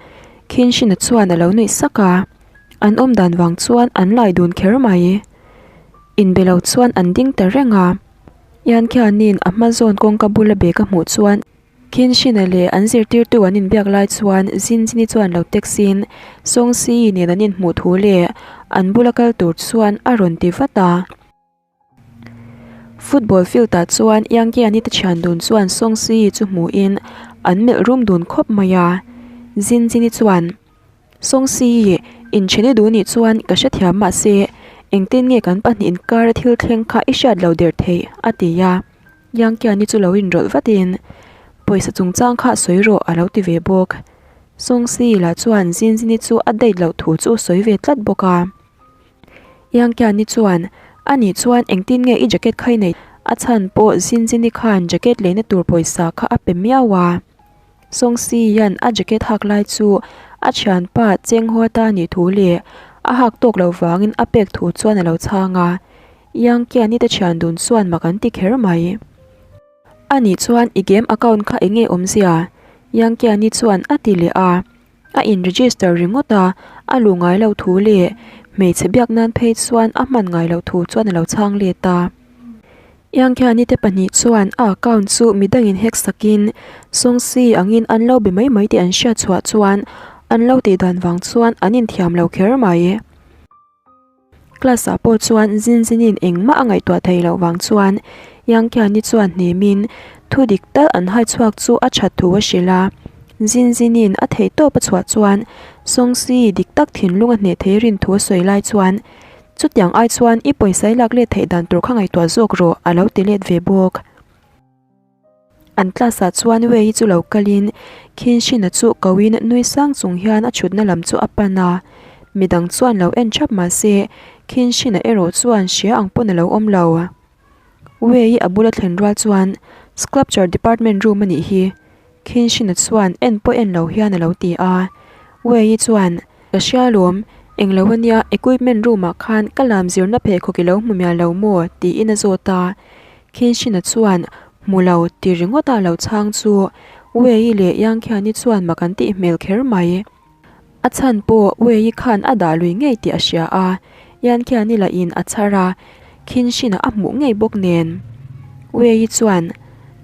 Kenshin-a chuan a lo nuih sak a. An awm dan vang chuan an lai dun kher mai. Inbe lo chuan an ding ta reng a. Yankiani'n a hma zawn kawngka bula bag a hmuh chuan Kenshin-a leh an zirtirtu an inbiak lai chuan Zinzini chuan lo text-in Song Si-i nen an inhmuh thu leh an bula kal tur chuan a rawn ti vat a. Football field-ah chuan Yangkiani te thian dun chuan Song Si-i chu hmuhin an melh rum dun khawp mai a. Zinzini chuan, Song Si-i, intheni duh nih chuan ka hrethiam mahse engtin nge kan pahnih inkara thil thleng kha i hriat lo der theih? a ti a. Yangkiani chu lo inrawlh vatin, Pawisa chungchang kha sawi rawh a lo ti ve bawk. Songsi lah chuan Zinzini chu a date loh thu chu sawi ve tlat bawk a. Yangkiani chuan, Anih chuan engtin nge i jacket kha i neih? A chhan pawh Zinzini khan jacket leina tur pawisa kha a pe miau a. Songsi hian a jacket hak lai chu a thianpa Chengho ata nih thu leh a hak tawk loh vangin a pek thu chuan a lo chhang a. Yang Kiani te thian dun chuan mak an ti kher mai. Anih chuan i game account kha eng nge awmzia? Yang Kiani chuan a ti leh a. A in register ringawt a, a luh ngai loh thu leh hmeichhe biak nan phei chuan a hman ngai loh thu chuan a lo chhang let a. Yang Kiani te pahnih chuan a account chu midangin hack sakin Songsi angin an lo be mai mai tih an hriat chhuah chuan an lo tih dan vang chuan an inthiam lo kher mai. Class ah pawh chuan Zinzinin engmah a ngaihtuah thei loh vang chuan Yangkiani chuan hnemin thu dik tal an hai chhuak chu a that thu a hrilh a. Zinzinin a theih tawp a chhuah chuan Songsi dik tak thinlung a hneh thei rin thu a sawi lai chuan chutiang ai chuan i pawisa i lak let theih dan tur kha ngaihtuah zawk rawh a lo ti let ve bawk. An class ah chuan Wei chu lo kalin Khinshina chu koin nui sang chung hian a thutna lam chu a pan a, midang chuan lo en thap mahse Khinshina erawh chuan hria ang pawn a lo awm lo. Wei a bula thlen rual chuan Sculpture department room a nih hi Khinshina chuan en pawh en lo hian a lo ti a, Wei chuan Ka hria lawm, englo ania equipment room ah khan ka lam zirna pheikhawk i lo hmu mial lo maw tiin a zawt a. Khinshina chuan hmu lo ti ringawt a lo chhang chu Wei leh Yangkhiani chuan mak an tih hmel kher mai. A chhan pawh Wei-i khan a dah lui ngei tih a hria a, Yan Kiani lahin a chhar a, Khin Shin-a a hmuh ngei bawk nen. Wei-i chuan,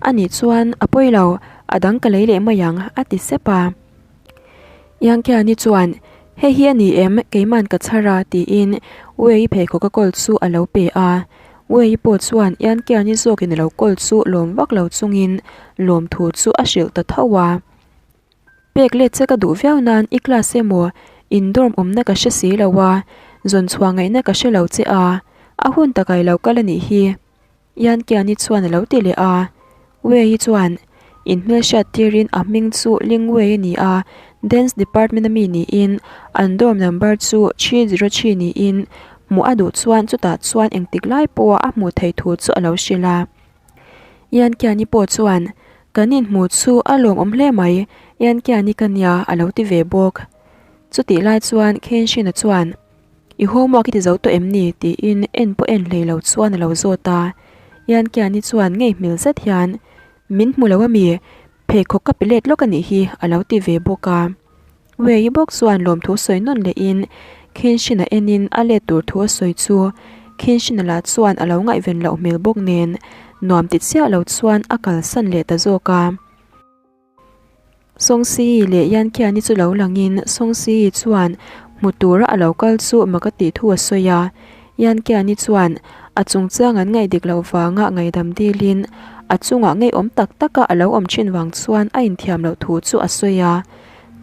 A nih chuan a pawi lo, a dang ka lei leh mai ang, a ti sep a. Yan Kiani chuan, Hei hi a ni em, keiman ka chhar a, tiin Wei-i pheikhawk a kawl chu a lo pe a. Wei-i pawh chuan Yan Kiani zawkin a lo kawl chu lawm vak lo chungin lawmthu chu a hrilh ta tho a. Pek let che ka duh viau nan i class emaw in dorm awmna ka hre si lo a, zawn chhuah ngaihna ka hre lo che a, a hun takah i lo kal a nih hi. Yan Kiani chuan a lo ti leh a. Wei hi chuan in hmelhriat tirin a hming chu Ling Wei a ni a, dance department a mi niin an dorm number chu 303 niin hmuh a duh chuan chutah chuan engtik lai pawha a hmuh theih thu chu a lo hrilh a. Yan Kiani pawh chuan, Kan inhmuh chu a lawmawm hle mai, Yan Kiani ka nia a lo ti ve bawk. Chutih lai chuan Kenshin-a chuan, I homework i ti zo tawh em ni? tiin en pawh en hlei lo chuan a lo zawt a. Yan Kiani chuan ngei hmel zet hian, Min hmu lo ami? Pheikhawk ka pe let lawk a nih hi a lo ti ve bawk a. Wei bawk chuan lawmthu sawi nawn lehin Kenshin-a enin a let tur thu a sawi chu Kenshin-a lah chuan a lo ngaihven loh hmel bawk nen nuam ti chiah lo chuan a kalsan leh ta zawk a. Songsi-i leh Yankiani chu lo langin Songsi-i chuan hmu tura a lo kal chu mak a tih thu a sawi a. Yankiani chuan a chungchang an ngaih dik loh vanga ngaihdam dilin a chungah ngeiawm tak taka a lo awm thin vang chuan a inthiam loh thu chu a sawi a.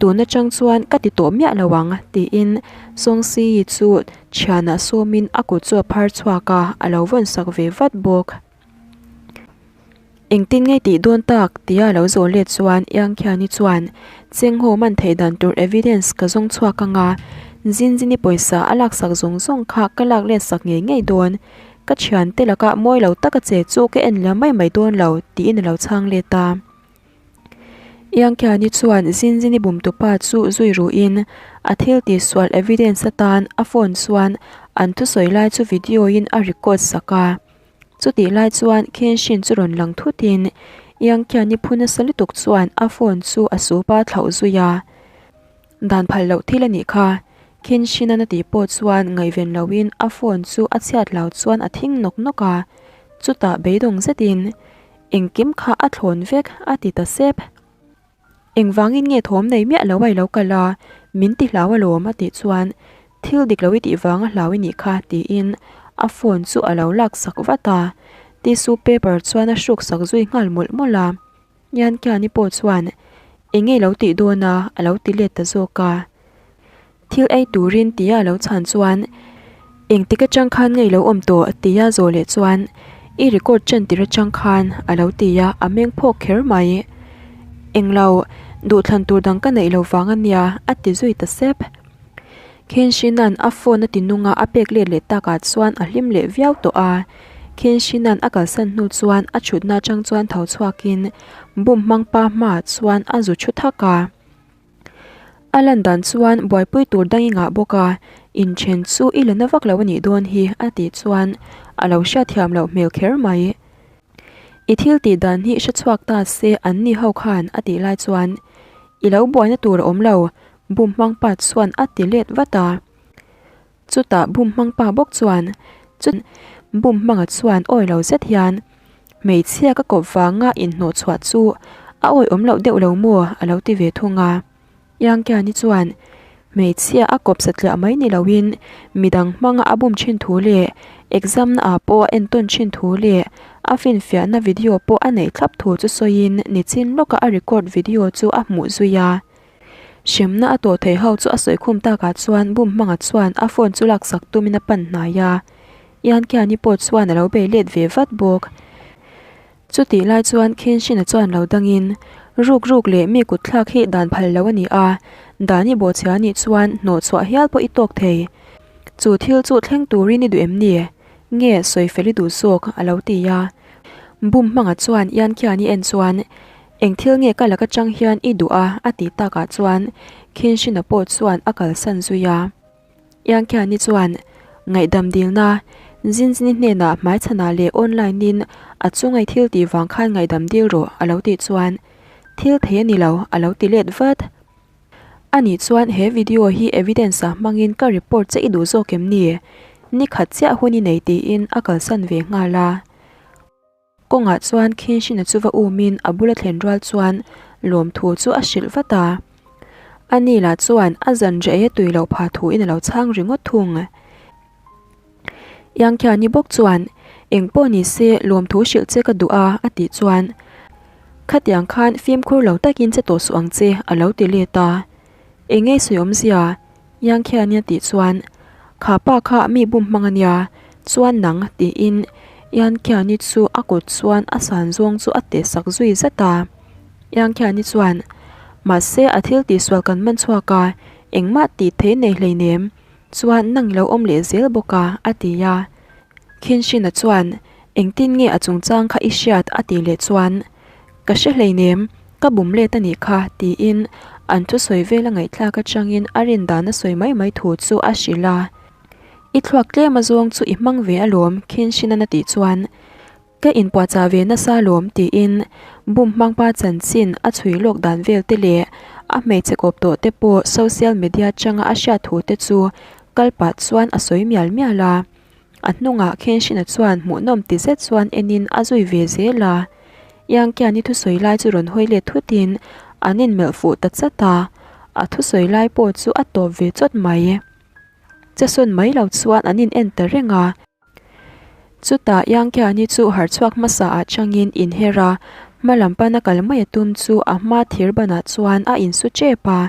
Tun atang chuan ka ti tawh miah lo ang, tiin Songsi-i chu thianah sawmin a kut chu a phar chhuak a, a lo vawn sak ve vat bawk. Engtin nge tih dawn tak? tia a lo zawh let chuan Yang Khiani chuan, Cheng haw man theih dan tur evidence ka zawng chhuak ang a, Zinzini pawisa a laksak zawng zawng kha ka lak let sak ngei ngei dawn. Ka thiante lakah mawi lo taka che chu ka en liam mai mai dawn lo, tiin a lo chhang let a. Yang Khiani chuan Zinzini bumtupa chu zui ruhin a thil tihsual evidence atan a phone chuan an thusawi lai chu video in a record sak a. Chutih lai chuan Kenshin chu rawn lang thutin Yang Khiani phu nasa lutuk chuan a phone chu a sup a thlauh zui a. Dan phal loh thil a nih kha. Kenshin-a na tih pawh chuan ngaihven loin a phone chu a chhiat lo chuan a thing nawk nawk a. Chutah beidawng zetin Engkim kha a thlawn vek, a ti ta sep. Engvangin nge thawm nei miah lo a i lo kal a, min ti hlau alawm a tih chuan thil dik lo i tih vanga hlau i nih kha tiin a phone chu a lo lak sak vat a, tissue paper chuan a hruk sak zui nghal mawlh mawlh a. Ngiankiani pawh chuan eng nge i lo tih dawn a a lo ti let ta zawk a. Thil ei turin tia a lo chhan chuan engtik atang khan nge i lo awm tawh tia zawh leh chuan i record ṭan tir atang khan a lo ti a, a meng phawk kher mai. Englo, duhthlan tur dang ka neih lo vang a nia a ti zui ta sep. Khenshina'n a phone a ti nung a, a pek let leh takah chuan a hlim leh viau tawh a. Khenshina'n a kalsan hnu chuan a chhutna atang chuan tho chhuakin bum hmang pa hmaah chuan a zu thu thak a. A lan dan chuan buaipui tur dang i ngah bawk a, inthen chu i la na vak lo a nih dawn hi a tih chuan a lo hriatthiam loh hmel kher mai. I thil tih dan hi hre chhuak ta se an ni ho khan a tih lai chuan i lo buaina tur a awm lo, bum hmang pa chuan a ti let vat a. Chutah bum hmang pa bawk chuan chu bum hmanga chuan awi lo zet hian hmeichhia ka kawp vanga inhnawh chhuah chu a awi awm loh deuh lo maw a lo ti ve thung a. Yangkiani chuan hmeichhia a kawp satliah mai ni loin midang hmanga a bum thin thu leh exam na ah pawh a entawn thin thu leh a finfiahna video pawh a neih thlap thu chu sawiin nichin lawka a record video chu a hmuh zui a. Hremna a tawh theih ho chu a sawi khum takah chuan bum hmanga chuan a phone chu laksak tumin a pan hnai a, Iankiani pawh chuan a lo bei let ve vat bawk. Chutih lai chuan Kenshin-a chuan lo dangin, Ruk ruk leh mi kut thlak hi dan phal lo a ni a, dan i bawhchhia a nih chuan hnawh chhuah hial pawh i tawk thei. Chu thil chu thleng turin i duh em ni? Nge sawi fel i duh zawk? a lo ti a. Bum hmanga chuan Iankiani en chuan, Eng thil nge ka lak atang hian i duh a? a tih takah chuan Khinshina pawh chuan a kalsan zui a. Yangkiani chuan ngaihdam dilna Zinzini hnenah hmaichhanah leh online in a chungai thil tih vang khan ngaihdam dil rawh a lo tih chuan thil thei a ni lo a lo ti let vat. Anih chuan he video hi evidence ah hmangin ka report che i duh zawk em ni? Ni khat chiah hun i nei tiin a kalsan ve nghal a. Kawngah chuan Khinshina chu va umin a bula thlen rual chuan lawmthu chu a hrilh vat a. Ani lah chuan a zan reh a tui loh phah thuin a lo chhang ringawt thung. Yangkhiani bawk chuan, Eng pawh ni se lawmthu hrilh che ka duh a, a tih chuan, Khatiang khan fimkhur lo takin che tawh suh ang che, a lo ti let a. Eng nge sawi awmzia? Yangkhiani a tih chuan, Kha pa kha mi bum hmang a nia, chuan nang, tiin Yangkhiani chu a kut chuan a san zawng chu a teh sak zui zat a. Yangkhiani chuan, Mahse a thil tihsual kan man chhuak a, engmah tih theih nei hleinem. Chuan nang i lo awm leh zel bawk a, a ti a. Khinshina chuan, Engtin nge a chungchang kha i hriat? a ti leh chuan, Ka hre hleinem, ka bum let a nih kha, tiin an thusawi vel a ngaihthlak atangin a rin dan a sawi mai mai thu chu a hrilh a. I thluak tlem azawng chu i hmang ve alawm, Khinshina'n a tih chuan, Ka inpuahchah ve nasa alawm tiin bum hmangpa chanchin a chhui lawk dan vel te leh a hmeichhe kawp tawh te pawh social media atanga a hriat thu te chu kal pah chuan a sawi mial mial a. A hnungah Khenshina chuan hmuhnawm ti zet chuan enin a zui ve zel a. Yangkiani thusawi lai chu rawn hawi let thutin an inmelh fuh ta chat a, a thusawi lai pawh chu a tawp ve chawt mai. Chesawn mai lo chuan an in en ta reng a. Chutah Yangkiani chu harh chhuak hmasa ah changin inher a, hma lam pana kal mai a tum chu a hma thir banah chuan a insu tep a.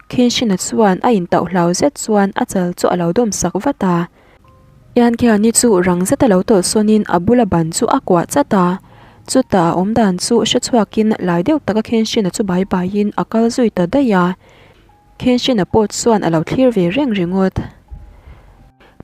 Khinshina chuan a intauh hlau zet chuan a chal chu a lo dawm sak vat a. Yangkiani chu rang zeta lo tawlh sawnin a bula ban chu a kuah chat a. Chutah a awm dan chu hre chhuakin lai deuh taka Khinshina chu bai baiin a kal zui ta daih a. Khenshina pawh chuan a lo thlir ve reng ringawt.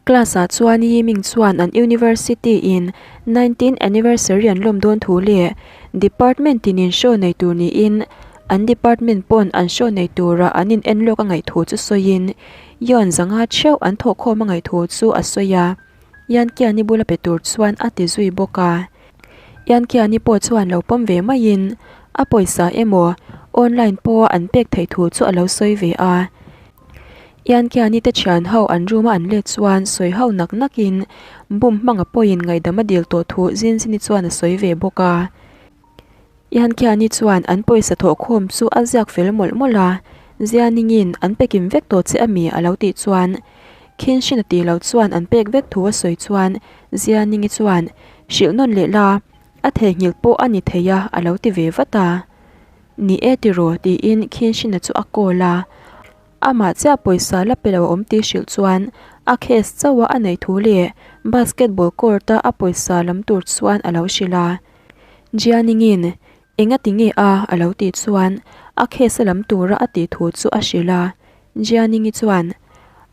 Class ah chuan Yiming chuan an university in nineteenth anniversary an lawm dawn thu leh department tinin show nei tur niin an department pawn an show nei tura an in en lawk a ngaih thu chu sawiin Yuan zanga theuh an thawhkhawm a ngaih thu chu a sawi a. Yan Kiani bula pe tur chuan a ti zui bawk a. Yan Kiani pawh chuan lo pawm ve maiin a pawisa emaw online pawha an pek theih thu chu a lo sawi ve a. Yan Kiani te thian ho an room a an let chuan sawi ho nak nakin bum hmanga pawhin ngaihdam a dil tawh thu Zinzini chuan a sawi ve bawk a. Yan Kiani chuan an pawisa thawhkhawm chu a ziak fel mawlh mawlh a, Zianingin an pekim vek tawh che ami a lo tih chuan Khinhrin a tih loh chuan an pek vek thu a sawi chuan Zianingi chuan hrilh nawn leh la, a theihnghilh pawh a ni thei a a lo ti ve vat a. Ni e tiraw tiin Khinhrin-a chu a call a. Amah chiah pawisa la pe lo a awm tih hrilh chuan a case chauh a a neih thu leh basketball court-a a pawisa lam tur chuan a lo hrilh a. Jianingin Engati nge a? a lo tih chuan a case a lam tura a tih thu chu a hrilh a. Jianingi chuan,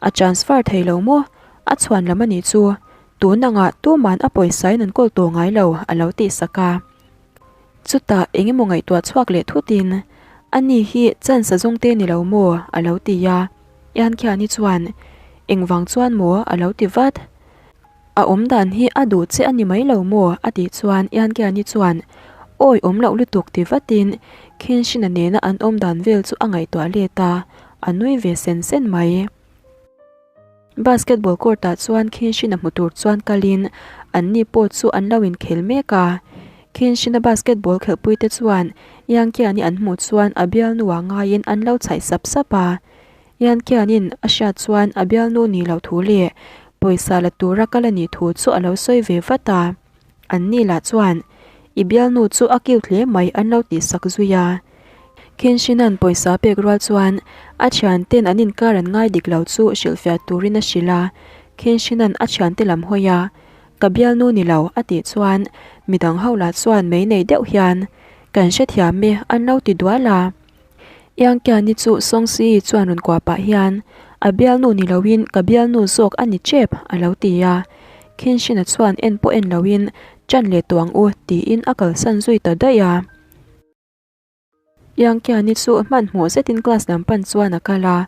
A transfer thei lo maw? A chhuan lam a nih chu. Tun angah tuman a pawisain an kawl tawh ngai lo, a lo tih sak a. Chutah eng emaw ngaihtuah chhuak leh thutin, Ani hi chance a zawng te ni lo maw? a lo ti a. Yan Khiani chuan, Engvang chuan maw? a lo ti vat. A awm dan hi a duh che a ni mai lo maw? a tih chuan Yankiani chuan Awi awm loh lutuk ti vatin Khinshina nena an awm dan vel chu a ngaihtuah let a, a nui ve sen sen mai. Basketball court ah chuan Khinshina hmu tur chuan kalin anni pawh chu an lo inkhel mek a. Khinshina basketball khelhpui te chuan Yankiani an hmuh chuan a bialnu ah ngaiin an lo chhaih sap sap a. Yan Kianin a hriat chuan a bialnu nih loh thu leh pawisa la tura kal a nih thu chu a lo sawi ve vat a. An ni lah chuan, I bialnu chu a cute hle mai an lo tih sak zui a. Khenshina'n pawisa pek rual chuan a thianten an inkar an ngai dik lo chu hrilhfiah turin a hrilh a. Khenshina'n a thiante lam hawi a, Ka bialnu ni lo a tih chuan midang ho lah chuan mei nei deuh hian, Kan hrethiam e an lo ti dual a. Yangkiani chu Songsi chuan rawn kuah pah hian, A bialnu ni loin ka bialnu zawk a ni tep, a lo ti a. Khinshina chuan en pawh en loin, Ṭan leh tawh ang u, tiin a kalsan zui ta daih a. Yangkiani chu hmanhmawh zetin class lam pan chuan a kal a,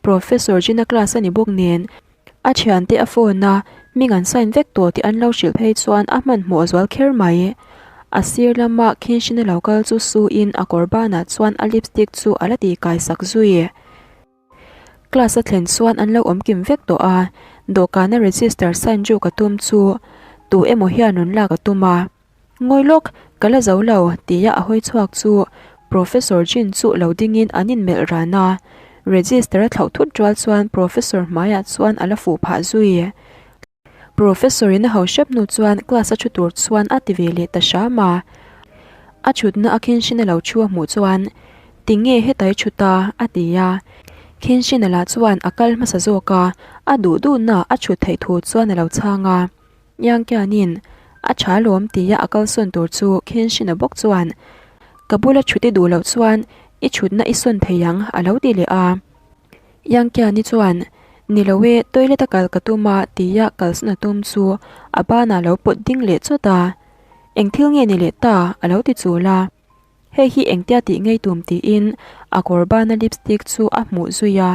Professor Jina class a ni bawk nen, A thiante a phone a, hming an sign vek tawh tih an lo hrilh phei chuan a hmanhmawh zual kher mai. A sir lama Khinshina lo kal chu su in a kawr banah chuan a lipstick chu a la ti kai sak zui. Class a thlen chuan an lo awm kim vek tawh a, dawhkana register sign ruk a tum chu tu emaw hian rawn lak a tum a. Ngawi lawk, ka la zo lo, tia a hawi chhuak chu Professor Jin chu lo dingin an inmelh ran a, register a thlauh thut rual chuan Professor hmaiah chuan a la fuh phah zui. Professor in a ho hrep hnu chuan class a thu tur chuan a ti ve leh ta hram a. A thutna a Kenshin a lo thu a hmuh chuan, Tinge hetai thu ta? a ti a. Kenshin a lah chuan a kal hmasa zawk a, a duh duhna a thut theih thu chuan a lo chhang a. Yang Kianin a tha lawm tia a kalsawn tur chu Kenshin a bawk chuan, Ka bula thut i duh loh chuan i thutna i sawn thei ang a lo ti leh a. Yangkiani chuan, Ni lo e, toilet a kal ka tum a, tia kalsan a tum chu a banah lo pawt ding leh chawt a. Eng thil nge ni leh ta? a lo ti chul a. Hei hi engtia tih ngei tum tiin a kawr bana lipstick chu a hmuh zui a.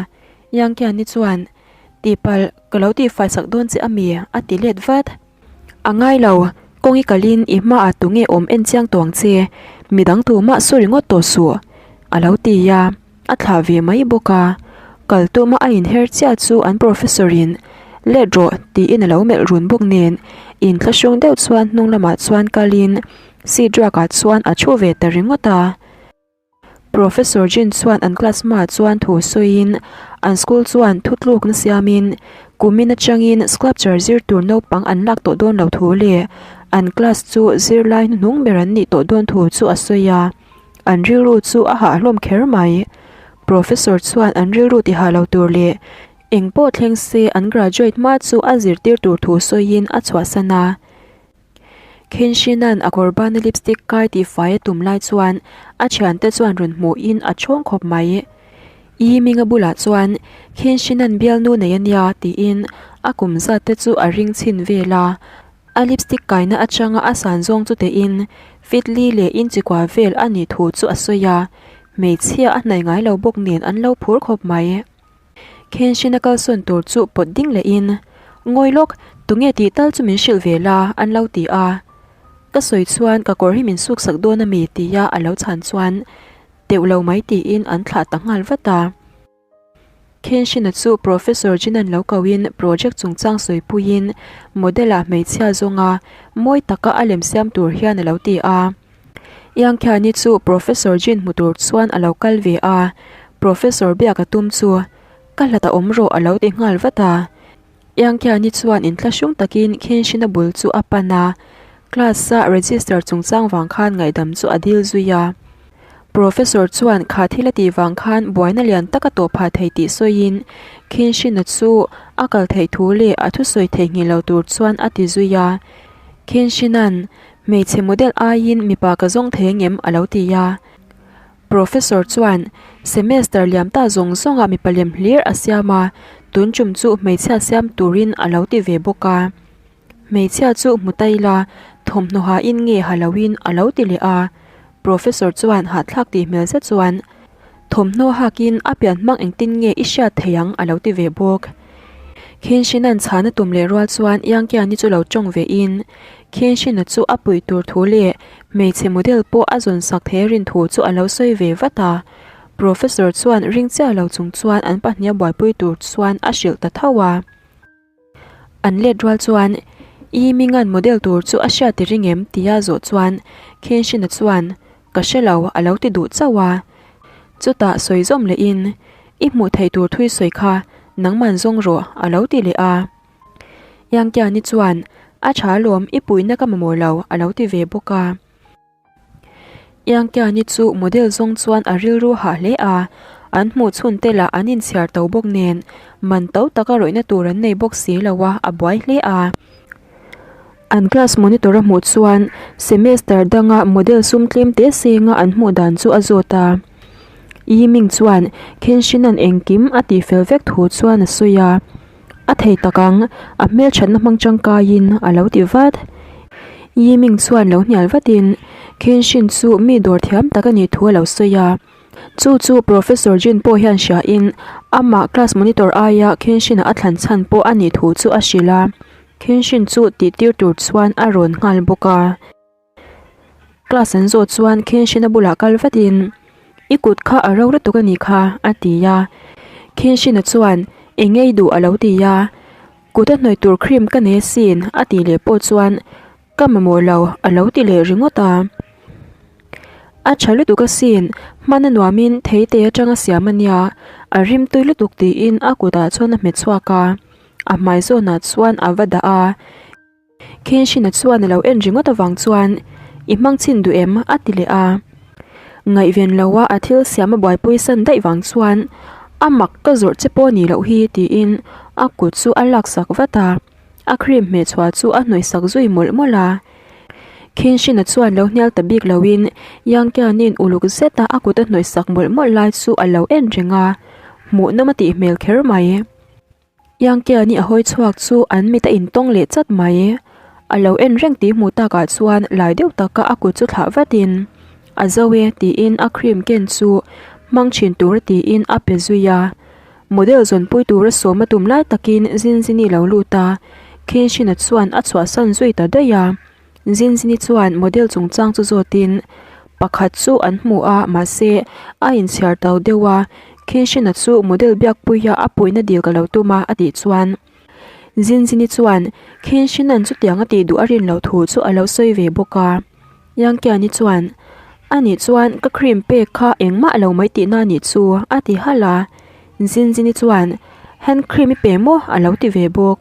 Yangkiani chuan, Tihpalh, ka lo tihfai sak dawn che ami? a ti let vat. A ngai lo, kawng i kalin i hmaah tunge awm en chiang tawh ang che, midang tumah sawi ringawt tawh suh, a lo ti a, a thlah ve mai bawk a. Kal tuma a inher chiah chu an professor in, Let rawh, tiin a lo melh run bawk nen, inthlahrung deuh chuan hnung lamah chuan kalin seat ruakah chuan a thu ve ta ringawt a. Professor Jin chuan an class hmaah chuan thu sawiin an school chuan thutlukna siamin kumin atangin sculpture zir tur naupang an lak tawh dawn lo thu leh an class chu zirlai hnuhnung ber an nih tawh dawn thu chu a sawi a, an rilru chu a hah hlawm kher mai. Professor chuan an rilru ti hah lo tur leh eng pawh thleng se an graduate hma chu a zirtir tur thu sawiin a chhuahsan a. Khenshina'n a kawr bana lipstick kai tih fai a tum lai chuan a thiante chuan rawn hmuhin a chhawng khawp mai. I Minga bulah chuan Khenshina'n bialnu nei a nia tiin a kum zat te chu a ring chhin vel a. A lipstick kaina atanga a san zawng chu tein fit li leh inchi kua vel a nih thu chu a sawi a, hmeichhia a hnaih ngai lo bawk nen an lo phur khawp mai. Khenshina kalsawn tur chu pawt ding lehin, Ngawi lawk, tunge tih tal chu min hrilh ve la, an lo ti a. Ka sawi chuan ka kawr hi min suksak dawn a mi tia a lo chhan chuan teuh lo mai tiin an thlah ta nghal vat a. Khenshina chu Professor Jinan lo koin project chungchang sawipuiin model-ah hmeichhia zawnga mawi taka a lem siam tur hian a lo ti a. Iangkhiani chu Professor Jin hmu tur chuan a lo kal ve a, Professor biak a tum chu ka hlat a awm rawh a lo ti nghal vat a. Iangkhiani chuan inthlahrung takin Khenshina bul chu a pan a, class-a register chungchang vang khan ngaihdam chu a dil zui a. Professor chuan kha thil a tih vang khan buaina lian tak a tawh phah thei tih sawiin Khenshina chu a kal theih thu leh a thusawi theihnghilh lo tur chuan a ti zui a. Khenshina'n Hmeichhe model aiin mipa ka zawng thei angem? a lo ti a. Professor chuan, Semester liam ta zawng zawngah mipa lem hlir a siam a, tun tum chu hmeichhia siam turin a lo ti ve bawk a. Hmeichhia chu hmu ta ila, thawmhnaw hain nge ha loin a lo ti leh a. Professor chuan hahthlak tih hmel zet chuan, Thawmhnaw hakin a pian hmang engtin nge i hriat thei ang? a lo ti ve bawk. Khenshina'n chhana tum leh rual chuan Yangkiani chu lo tawng ve in, Khenshina chu a puih tur thu leh hmeichhe model pawh a zawn sak thei rin thu chu a lo sawi ve vat a. Professor chuan ring chiah lo chung chuan an pahnih a buaipui tur chuan a hrilh ta tho a. An let rual chuan, I Mingan model tur chu a hriat i ring em? tia zawh chuan Khenshina chuan, Ka hre lo, a lo ti duh chauh a. Chutah sawi zawm lehin, I hmuh theih tur thui sawi kha nangman zawng rawh, a lo ti leh a. Yangkiani chuan, A tha alawm, i puihna ka mamawh lo, a lo ti ve bawk a. Iangkiani chu model zawng chuan a rilru hah hle a, an hmuh chhun te lah an inchhiar to bawk nen man to taka rawihna tur an nei bawk si lo a, a buai hle a. An class monitor a hmuh chuan semester danga model sum tlem te senga an hmuh dan chu a zawt a. Yiming chuan Kenshin-a'n engkim a tihfel vek thu chuan a sawi a. A thei tak ang, a hmelthatna hmang tangkaiin a lo ti vat. Yiming chuan lo hnial vatin Kenshin chu mi dawr thiam tak a nih thu a lo sawi a. Chu chu Professor Jin pawh hian hriain amah class monitor aia Kenshin-a a thlan chhan pawh a nih thu chu a hrilh a. Kenshin chu tihtir tur chuan a rawn nghal bawk a. Class an zawh chuan Kenshin-a bulah kal vatin, I kut kha a ro lutuk a nih kha, a ti a. Kenshin-a chuan, Eng ngei duh a lo ti a, kut a hnawih tur cream ka nei asin a tih leh pawh chuan ka mamawh lo a lo ti leh ringawt a. A tha lutuk asin, hman a nuamin theite atanga siam a nia, a rim tui lutuk tiin a kutah chuan a hmet chhuak a, a hmai zawnah chuan a va dah a. Kenshin-a chuan a lo en ringawt avang chuan, I hmang chhin duh em? a ti leh a. Ngaihven loa a thil siam a buaipui san daih vang chuan, A mak ka zawrh che pawh ni loh hi tiin a kut chu a laksak vat a, a cream hmeh chhuah chu a hnawihsak zui mawlh mawlh a. Kenshin-a chuan lo hnial ta bik loin Yangkianin uluk zeta a kut a hnawihsak mawlh mawlh lai chu a lo en reng a, hmuhnawm a tih hmel kher mai. Yangkiani a hawi chhuak chu an mit a intawng leh chat mai. A lo en reng tih hmuh takah chuan lai deuh taka a kut chu thlah vatin, A zo e tiin a cream ken chu hmang thin tura tiin a pe zui a. Model zawnpui tura sawm a tum lai takin Zinzini lo lut a, Kenshin-a chuan a chhuahsan zui ta daih a. Zinzini chuan model chungchang chu zawtin pakhat chu an hmu a mahse a inchhiar tau deuh a Kenshin-a chu model biakpuia a puihna dil ka lo tum a a tih chuan Zinzini chuan Kenshin-a'n chutiang a tih duh a rin loh thu chu a lo sawi ve bawk a Yangkiani chuan Anih chuan ka cream pek kha engmah lo mai tihna anih chu a ti halh a Zinzini chuan Hand cream i pe maw a lo ti ve bawk.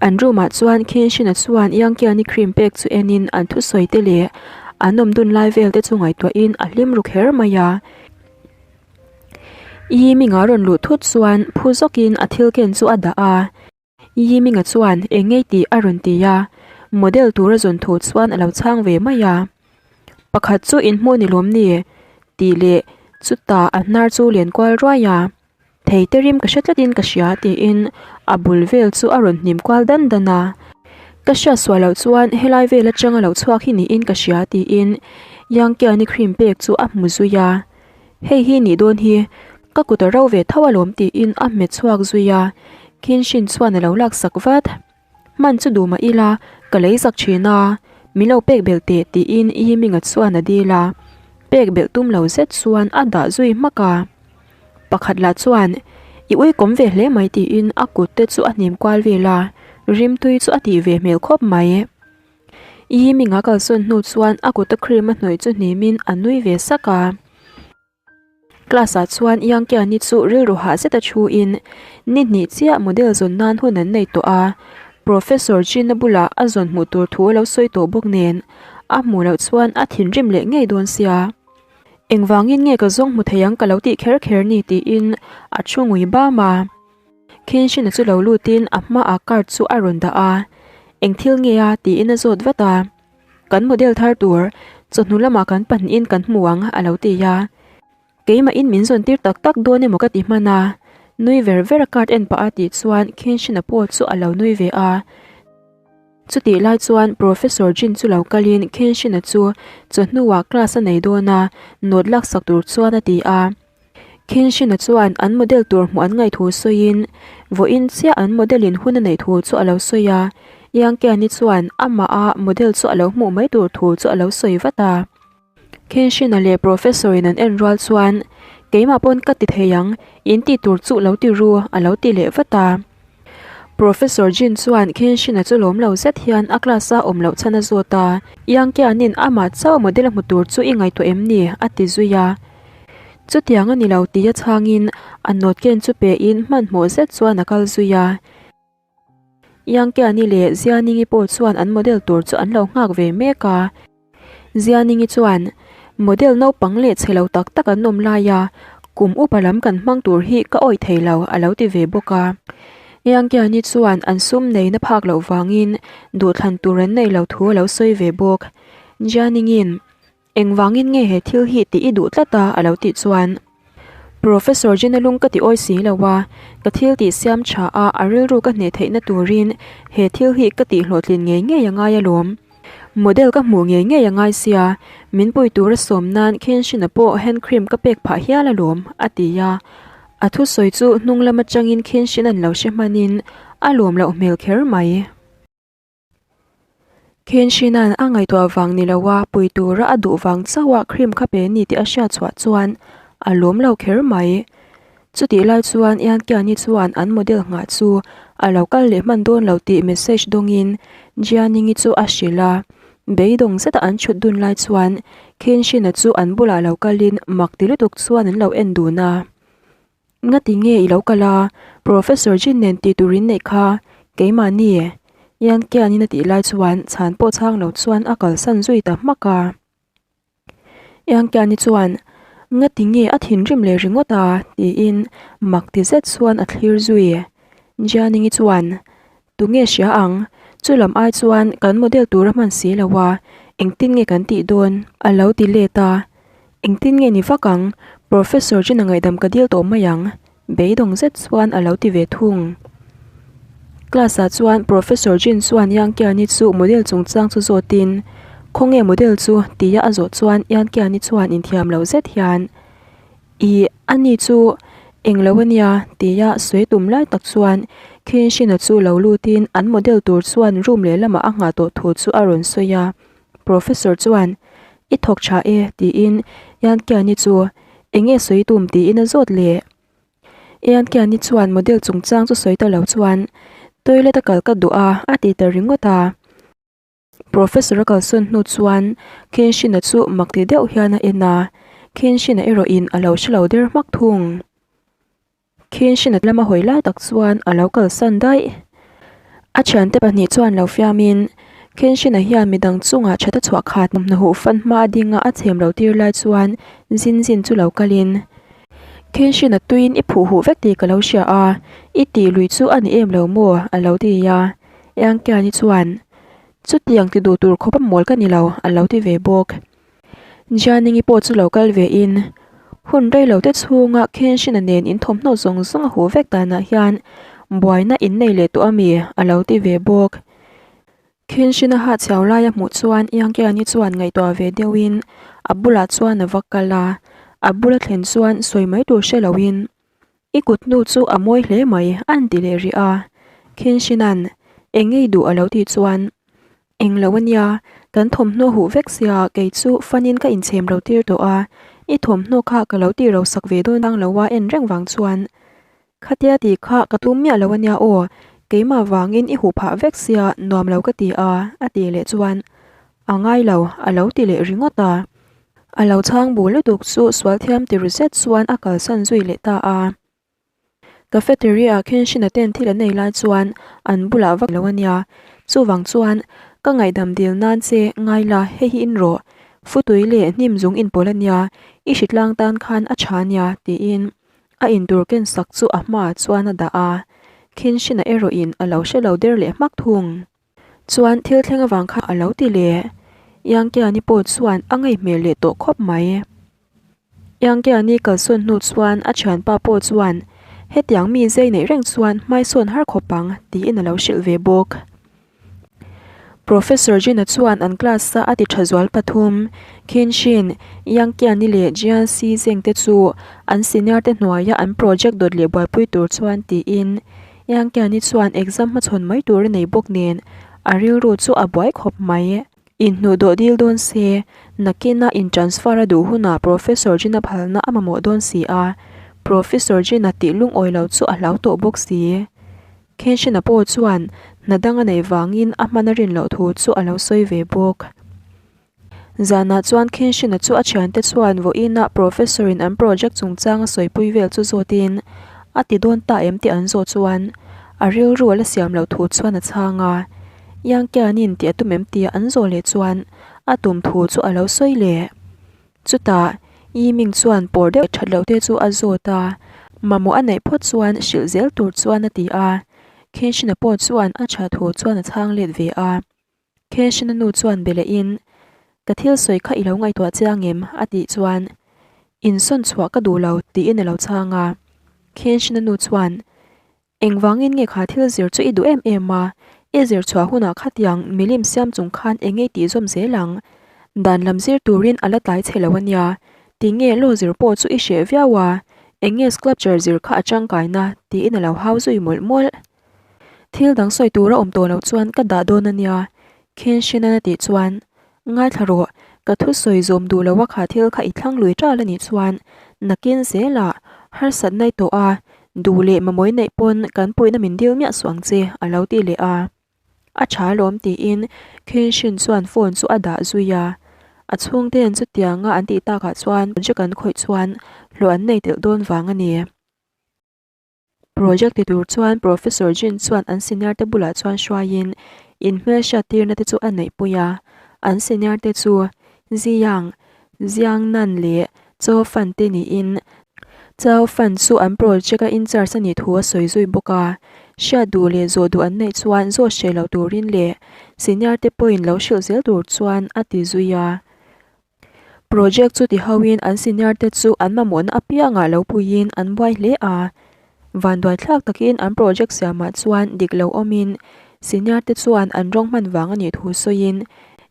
An room ah chuan Kenshin-a chuan Yangkiani cream pek chu enin an thusawi te leh an awm dun lai vel te chu ngaihtuahin a hlim ru kher mai a. Yiming-a rawn luh thut chuan phu zawkin a thil ken chu a dah a. Yiming-a chuan eng ngei tih a rawn ti a, model tura zawn thu chuan a lo chhang ve mai a. Pakhat chu inhmu ni lawm ni? tih leh chutah a hnar chu len kual ruai a. Thei te rim ka hre tlatin ka hria tiin a bul vel chu a rawn hnim kual dan dan a. Ka hriat suah loh chuan helai vel atanga lo chhuak hi niin ka hria tiin Yangkiani cream pek chu a hmu zui a. Hei hi nih dawn hi ka kut a ro ve tho alawm tiin a hmet chhuak zui a. Kenshin chuan a lo laksak vat. Hman chu duh mah ila, ka lei zak thin a, min lo pek belh teh tiin Yiminga chuan a dil a, pek belh tum lo zet chuan a dah zui hmak a. Pakhat lah chuan, I ui kawm ve hle mai tiin a kut te chu a hnim kual vel a, rimtui chu a tih ve hmel khawp mai. Yiminga kalsawn hnu chuan a kuta cream a hnawih chu hnimin a nui ve sak a. Class ah chuan Yangkiani chu rilru hah zeta thuin ni hnih chiah model zawn nan hun an nei tawh a, Professor Jin-a bulah a zawn hmuh tur thu a lo sawi tawh bawk nen a hmuh loh chuan a thinrim leh ngei dawn sia. Engvangin nge ka zawng hmu thei ang ka lo tih kher kher ni tiin a thu ngui bam a. Kenshin-a chu lo lutin a hmaah card chu a rawn dah a, Eng thil nge a? tiin a zawt vat a. Kan model thar tur chawhnu lamah kan pahnihin kan hmu ang a lo ti a. Keimahin min zawn tir tak tak dawn emaw ka ti hman a, nui ver ver a card en pah a tih chuan Kenshin-a pawh chu a lo nui ve a. Chutih lai chuan Professor Jin chu lo kalin Kenshin-a chu chawhnuah class a nei dawn a, note laksak tur chuan a ti a. Kenshin-a chuan an model tur hmuh an ngaih thu sawiin, vawiin chiah an model in hun a neih thu chu a lo sawi a. Yangkiani chuan amaha model chu a lo hmuh mai tur thu chu a lo sawi vat a. Kenshin-a leh Professor in an en rual chuan, Keimah pawn ka ti thei ang, in tih tur chu lo ti ru, a lo ti leh vat a. Professor Jin chuan Kenshin-a chu lawm lo zet hian a class-a awm loh chhan a zawt a, Yangkianin amah chauh model a hmu tur chu i ngaihtuah em ni? a ti zui a. Chutiang a ni lo tih a chhangin a note ken chu pein hmanhmawh zet chuan a kal zui a. Yangkiani leh Zianingi pawh chuan an model tur chu an lo nghak ve mek a. Zianingi chuan, Model naupang leh chhe lo tak tak an awm lai a, kum upa lam kan hmang tur hi ka awih thei lo, a lo ti ve bawk a. Yangkiani chuan an sum neina phak loh vangin duhthlan tur an neih loh thu a lo sawi ve bawk. Jianingin, Engvangin nge he thil hi tih i duh tlat a? a lo tih chuan Professor Jena lung ka ti awi si lo a, ka thil tih siam tha a, a rilru ka hneh theihna turin he thil hi ka tih hlawhtlin ngei ngei a ngai alawm. Model ka hmuh ngei ngei a ngai sia, min pui tura sawm nan Kenshin-a pawh hand cream ka pek phah hial alawm, a ti a. A thusawi chu hnung lam atangin Kenshin-a'n lo hre hmanin a lawm loh hmel kher mai. Kenshin-a'n a ngaihtuah vang ni loa pui tura a duh vang chauha cream kha pe ni tih a hriat chhuah chuan a lawm lo kher mai. Chutih lai chuan Yankiani chuan an model nghah chu a lo kal leh hman dawn lo tih message dawngin Jianingi chu a hrilh a. Beidawng zeta an chhut dun lai chuan Khenshina chu an bulah lo kalin mak ti lutuk chuan an lo en dun a. Ngati nge i lo kal a? Professor Jin nen tih tur in neih kha keimahni Yankianin a tih lai chuan chhan pawh chhang lo chuan a kalsan zui ta hmak a. Yankiani chuan, Ngati nge a thinrim leh ringawt a? tiin mak ti zet chuan a thlir zui. Jianingi chuan, Tunge hria ang? Chu lam ai chuan kan model tur a hman si lo a, engtin nge kan tih dawn? A lo ti let a. Engtin nge ni vak ang? Professor Jin a ngaihdam ka dil tawh mai ang. Beidawng zet chuan a lo ti ve thung. Class ah chuan Professor Jin chuan Yankiani chu model chungchang chu zawtin, Khawnge model chu? tia a zawh chuan Yankiani chuan inthiam lo zet hian, Ih, ani chu englo ania tia sawi tum lai tak chuan Khenshina chu lo lutin an model tur chuan room lehlamah a nghah tawh thu chu a rawn sawi a. Professor chuan, I thawk tha e, tiin Yankiani chu, Enge sawi tum tiin a zawt leh. Yankiani chuan model chungchang chu sawi ta lo chuan, Toilet a kal ka duh a, a ti ta ringawt a. Professor a kalsawn hnu chuan Khenshina chu mak ti deuh hian a en a, Khenshina erawhin a lo hre lo der hmak thung. Khenshina lama hawi lai tak chuan a lo kalsan daih. A thiante pahnih chuan lo fiamin Khenshina hian midang chungah that a chhuah khat hnahuh fan hma a dinga a chhem lo tir lai chuan zin zin chu lo kalin Khenshina tuiin i phuh huh vek tih ka lo hria a, i tih lui chu a ni em lo maw? a lo ti a. Engkiani chuan, Chutiang ti duh tur khawp a mawl ka ni lo, a lo ti ve bawk. Jianingi pawh chu lo kal ve in, hun rei lo te chhunga Khenshina nen in thawmhnaw zawng zawng a huh vek danah hian buaina in nei leh tawh a mi? a lo ti ve bawk. Khenshina hahchhiau lai a hmuh chuan Yangkiani chuan ngaihtuah ve deuhin a bulah chuan a va kal a, a bula thlen chuan sawi mai tur hre loin, I kut hnu chu a mawi hle mai, an ti leh rih a. Khenshina'n eng ngei duh a lo tih chuan, Eng lo a nia, kan thawmhnaw huh vek sia kei chu fanin ka inchhem ro tir tawh a, i thawmhnaw kha ka lo tih ro sak ve dawn ang lo a en reng vang chuan Khatia tih kha ka tum miah lo a nia aw, keimah vangin i huh phah vek sia nuam lo ka ti a, a tih leh chuan A ngai lo, a lo ti leh ringawt a. A lo chhang bul lutuk chu sual thiam ti ru zet chuan a kalsan zui leh ta a. Cafeteria ah Khenshina ten thil an ei lai chuan an bulah vak lo a nia. Chuvang chuan ka ngaihdam dil nan che ngai la hei hi in rawh. Futui leh hnim zung inpawlh a nia, i hritlang tan khan a tha a nia tiin a intur ken sak chu a hmaah chuan a dah a. Khenshina erawhin a lo hre lo der leh hmak thung. Chuan thil thleng avang kha a lo ti leh. Yangkiani pawh chuan a ngei hmel leh tawh khawp mai. Yangkiani kalsawn hnu chuan a thianpa pawh chuan hetiang mi zai neih reng chuan hmaisawn har khawp ang tiin a lo hrilh ve bawk. Professor Jin-a chuan an class-a a ti tha zual pathum, Khinshin, Yangkiani leh Jian Si Zeng te chu an senior te hnuaia an project dawt leh buaipui tur chuan tiin Yangkiani chuan exam hmachhawn mai tur a nei bawk nen a rilru chu a buai khawp mai. Inhnuh dawh dil dawn se, nakina in transfer a duh hunah Professor Jin-a phalna a mamawh dawn si a, Professor Jin-a tih lungawi lo chu a hlau tawh bawk si. Khenshina pawh chuan hna dang a neih vangin a hman a rin loh thu chu a lo sawi ve bawk. Zanah chuan Khenshina chu a thiante chuan vawiinah Professor-in an project chungchang a sawipui vel chu zawtin a ti dawn ta em tih an zawh chuan a rilru a la siam loh thu chuan a chhang a. Yangkianin tih a tum em tih an zawh leh chuan a tum thu chu a lo sawi leh. Chutah Yiming chuan pawr deuh that loh te chu a zawt a, mamawh a neih phawt chuan hrilh zel tur chuan a ti a. Khenshina pawh chuan a tha thu chuan a chhang let ve a. Khenshina nu chuan be lehin, Ka thil sawi kha i lo ngaihtuah chiang em? a tih chuan, Insawn chhuah ka duh lo, tiin a lo chhang a. Khenshina nu chuan, Engvangin nge kha thil zir chu i duh em em a? I zir chhuah hunah khatiang milim siam chung khan eng nge tih zawm zel ang? Dan lam zir turin a la tlai chhe lo a nia. Tinge law zir pawh chu i hreh viau a? Eng nge sculpture zir kha a tangkaina? tiin a lo hau zui mawlh mawlh. Thil dang sawi tur a awm tawh loh chuan ka dah dawn a nia, Khenshina'n a tih chuan, Ngaithla rawh, ka thusawi zawm duh loh a kha thil kha i thlang lui ṭal a nih chuan nakin zelah Harsatna i tawh a, duh leh mamawh i neih pawn kan puihna min dil miah suh ang che, a lo ti leh a. A tha alawm tiin Kenshin chuan phone chu a dah zui a. A chhungte'n chutianga an tih takah chuan project an khawih chuan hlawh an nei telh dawn vang a ni. Project ti tur chuan Professor Jin chuan an senior te bulah chuan hruaiin inhmelhriat tirna te chu a neihpui a. An senior te chu Ziyang, Jiangnan leh Chou Fan te niin Chou Fan chu an project a in-charge a nih thu a sawi zui bawk a. Hriat duh leh zawh duh an neih chuan zawh hreh loh turin leh senior te pawhin lo hrilh zel tur chuan a ti zui a. Project chu ti hoin an senior te chu an mamawhna apiangah lo puiin an buai hle a. Vanduai thlak takin an project siamah chuan dik lo awmin senior te chuan an rawng hman vang a nih thu sawiin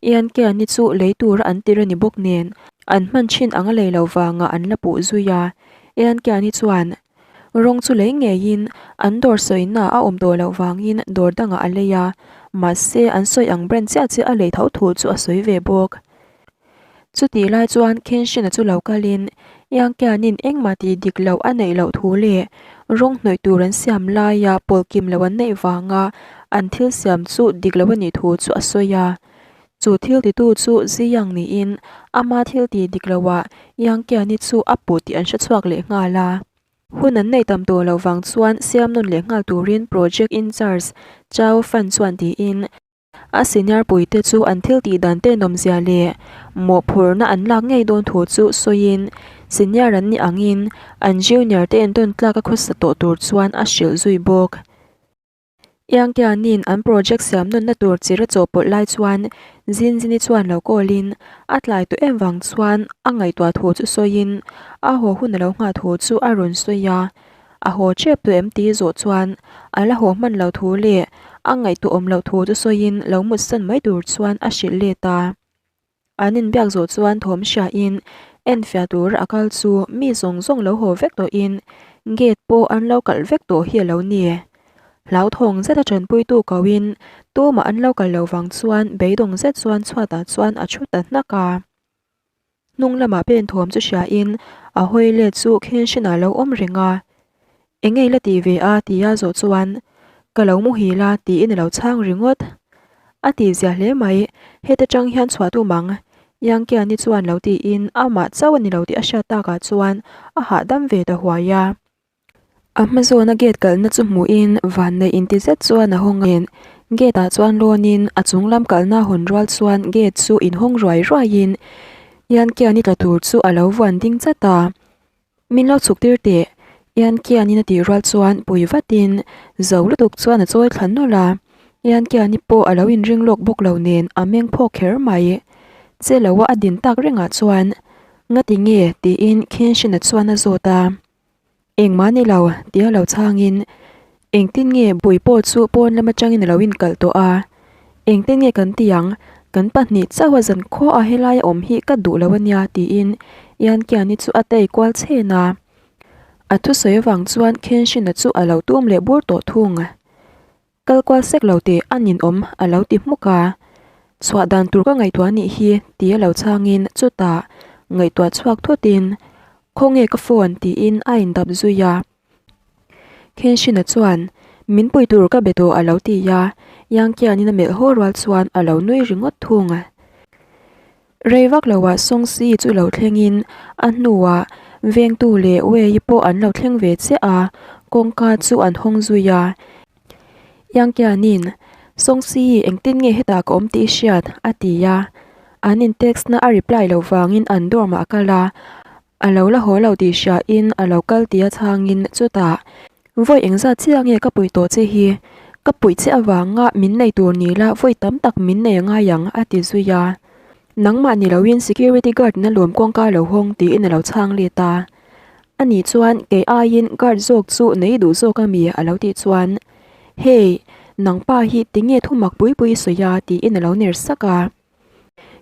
Ian Keani chu lei tura an tir a ni bawk nen an hman thin ang a lei lo vangah an la puh zui a. Ian Keani chuan Rawng chu lei ngeiin an dawr sawina a awm tawh loh vangin dawr dangah a lei a, mahse an sawi ang brand chiah chiah a lei tho thu chu a sawi ve bawk. Chutih lai chuan Kenshin-a chu lo kalin Yangkianin engmah tih dik loh a neih loh thu leh rawng hnawih tur an siam laia pawl kim loh an neih vanga an thil siam chu dik loh a nih thu chu a sawi a. Chu thil titu chu Ziyang niin ama thil tih dik loah Yangkiani chu a puh tih an hre chhuak leh nghal a. Hun an neih tam tawh loh vang chuan siam nawn leh nghal turin Project in-charge Chao Fan chuan tiin, A senior puite chu an thil tih dan tenawmzia leh mawhphurhna an lak ngei dawn thu chu sawiin senior an nih angin an junior te entawn tlak a khawsa tawh tur chuan a hrilh zui bawk. Iangkianin an project siam nawnna tur chira chawhpawlh lai chuan Zinzini chuan lo call-in a tlai tawh em vang chuan a ngaihtuah thu chu sawiin a haw hun a lo nghah thu chu a rawn sawi a. A haw tep tawh em tih zawh chuan a la haw hman lo thu leh a ngaihtuah awm loh thu chu sawiin lo mutsan mai tur chuan a hrilh let a. An inbiak zawh chuan thawm hriain enfiah tur a kal chu mi zawng zawng lo haw vek tawhin gate pawh an lo kalh vek tawh hi a lo ni. Hlauthawng zet a tanpuitu koin tumah an lo kal lo vang chuan beidawng zet chuan chhuatah chuan a thu ta hnak a. Hnung lamah pen thawm chu hriain a hawi let chu Kenshin-a lo awm reng a. Eng ei la ti ve a tia zawh chuan Ka lo muhil a tiin a lo chhang ringawt. A tih zia hle mai, heta tang hian chhuah tum ang. Yangkiani chuan lo tiin amah chauh a ni lo tih a hriat takah chuan a hahdam ve ta huai a. A hma zawna gate kalna chu hmuhin vanneih inti zet chuan a hawng a, gate ah chuan lawnin a chung lam kalna hawn rual chuan gate chu inhawng ruai ruaiin Yankiani tla tur chu a lo vuan ding chat a, Min lo chhuk tir teh Yankianin a tih rual chuan pui vatin zo lutuk chuan a chawi thla nawlh a, Yankiani pawh a lo inring lawk bawk lo nen a meng phawk kher mai. Che loa a din tak rengah chuan Ngati nge? tiin Kenshin-a chuan a zawt a. Engmah ni lo, tia lo chhangin, Engtin nge bui pawh chu pawn lam atangin a lo inkalh tawh a? Engtin nge kan ti ang? Kan pahnih chauh a zan khaw a helai a awm hi ka duh lo a nia, tiin Yankiani chu a tei kual chhen a. A thusawi avang chuan Kenshin-a chu a lo tum leh bur tawh thung. Kal kual sek lo teh a ninawm a lo ti hmuk a, chhuah dan tur ka ngaihtuah anih hi tia lo chhangin chutah ngaihtuah chhuak thutin Khawnge ka phone tiin a indap zui a. Khenshina chuan Min pui tur ka be tawh a lo ti a, Yangkianin a melh haw rual chuan a lo nui ringawt thung. Rei vak loah Songsi chu lo thlengin a hnuah vengtu leh Wei pawh an lo thleng ve chiah a, kawngka chu an hawng zui a. Yangkianin, Songsi engtin nge hetah ka awm tih i hriat? a ti a. An in text na a reply loh vangin an dorm ah a kal a, a lo la haw lo tih hriain a lo kal tih a chhangin chutah Vawi engzat chiah nge ka puih tawh che hi? Ka puih che avanga min nei tur ni la vawi tam tak min nei a ngai ang a ti zui a. Nangmah ni loin security guard in a lawm kawngka lo hawng tiin a lo chhang let a. Ani chuan kei aiin guard zawk chu nei duh zawk ami a lo tih chuan Hey, nangpa hi tinge thumak pui pui i sawi a tiin a lo ner sak a.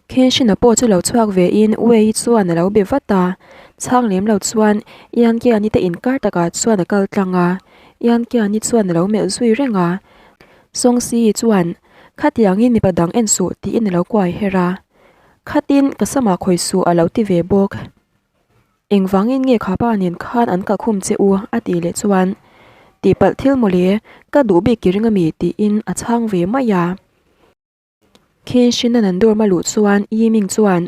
Kenshin-a pawh chu lo chhuak ve in Wei chuan a lo be vat a, chhang lem lo chuan Yankiani te inkar takah chuan a kal tlang a, Yankiani chuan a lo melh zui reng a, Songsi chuan Khatiangin mipa dang en suh tiin a lo kuai her a, Khatin ka samah khawi suh a lo ti ve bawk. Engvangin nge kha pa nen khan an kalhkhum che u? a tih leh chuan, Tihpalh thil mawle, ka duh bik i ring a mi? tiin a chhang ve mai a. Khin Shin-a'n an dorm a luh chuan Yi Ming chuan,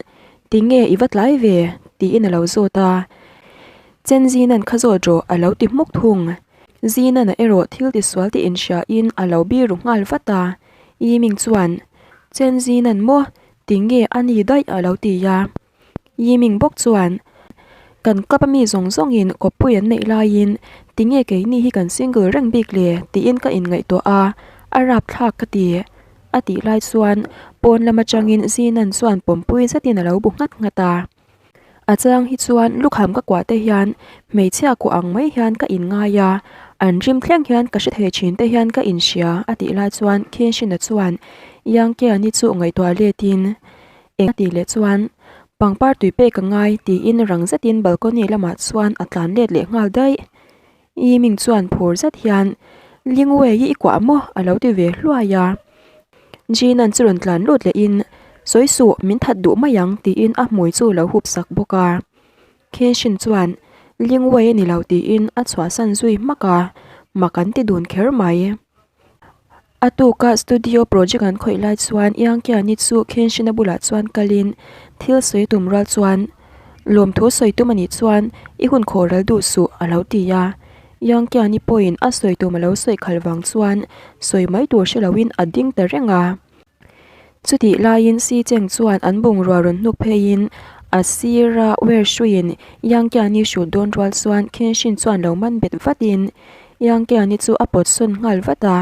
Tinge i va tlai ve? tiin a lo zawt a. Chen Zinan kha zawt rawh a lo ti hmuk thung. Zinan-a erawh thil tisual tih inhriain a lo biru nghal vat a. Yi Ming chuan, Chen Zinan maw? Tinge a ni daih a lo ti a. Yiming bawk chuan, Kan club a mi zawng zawngin kawppui an neih laiin tinge keini hi kan single reng bik le tiin ka inngaihtuah a, a rapthlak ka ti. A tih lai chuan pawn lam atangin Zinan chuan pawmpui zetin a lo bu nghat nghat a. A chang hi chuan lukham ka kuah te hian hmeichhia kuah ang mai hian ka inngai a, an rim thleng hian ka hre thei thin te hian ka inhria a tih lai chuan Khenshina chuan Yang Kiani chu ngaihtuah letin Eng a tih leh chuan pangpar tui pek a ngai tiin rang zetin balcony lamah chuan a tlan let leh nghal daih. Yiming chuan phur zet hian Lingwei hi i kuah maw a lo ti ve hluai a. Jinan chu rawn tlan lut lehin Sawi suh min that duh mai ang tiin a hmui chu lo hup sak bawk a. Kenshin chuan Lingwei a ni lo tiin a chhuahsan zui hmak a, mak an ti dun kher mai. A tuka studio project an khawih lai chuan Yangkiani chu Khenshina bulah chuan kalin thil sawi tum rual chuan lawmthu sawi tum a nih chuan i hun khawh ral duh suh a lo ti a. Yangkiani pawhin a sawi tum a lo sawi khalh vang chuan sawi mai tur hre loin a ding ta reng a. Chutih laiin Si Cheng chuan an bungrua rawn hnuk pheiin a sira wer hruiin Yangkiani hrut dawn rual chuan Kenshin chuan lo man bet vatin Yangkiani chu a pawt sawn nghal vat a,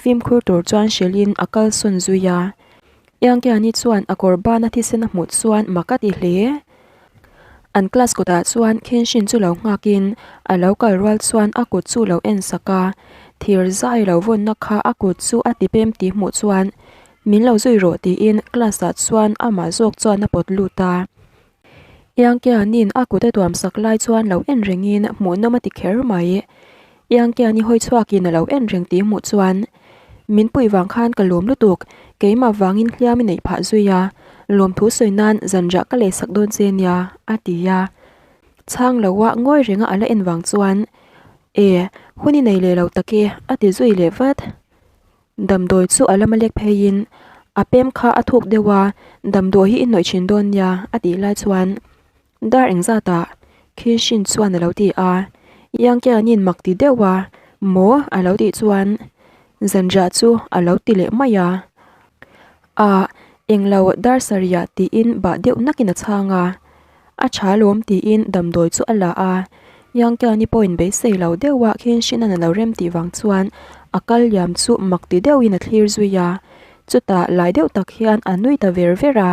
fimkhur tur chuan hrilhin a kal sawn zui a. Yangkiani chuan a kawr bana thisen a hmuh chuan mak a ti hle. An class kawtah chuan Kenshin chu lo nghakin a lo kal rual chuan a kut chu lo en sak a, thir zai lo vawnna kha a kut chu a ti pem tih hmuh chuan min lo zui rawh tiin class ah chuan amah zawk chuan a pawt lut a. Yangkianin a kut a tuam sak lai chuan lo en rengin hmuhnawm a ti kher mai. Yangkiani hawi chhuakin a lo en reng tih hmuh chuan min puih vang khan ka lawm lutuk, keimah vangin hliam i neih phah zui a, lawmthu sawi nan zanriah ka lei sak dawn che nia, a ti a. Chhang loa ngawi renga a la en vang chuan, E, hun i nei leh lo tak e, a ti zui leh vat. Damdawi chu a lama lek pheiin a pem kha a thuk deuh a, damdawi hi i hnawih thin dawn nia, a tih lai chuan dar engzatah Khin Shin chuan a lo ti a, Yangkianin mak ti deuh a, Maw? a lo tih chuan zanriah chu a lo ti leh mai a, Ah, englo dar sarihah tiin bah deuh nakin a chhang a, A tha lawm tiin damdawi chu a la a, Yangkiani pawhin beisei lo deuha Khin Shin-a'n a lo rem tih vang chuan a kal liam chu mak ti deuhin a thlir zui a, chutah lai deuh tak hian a nui ta ver ver a.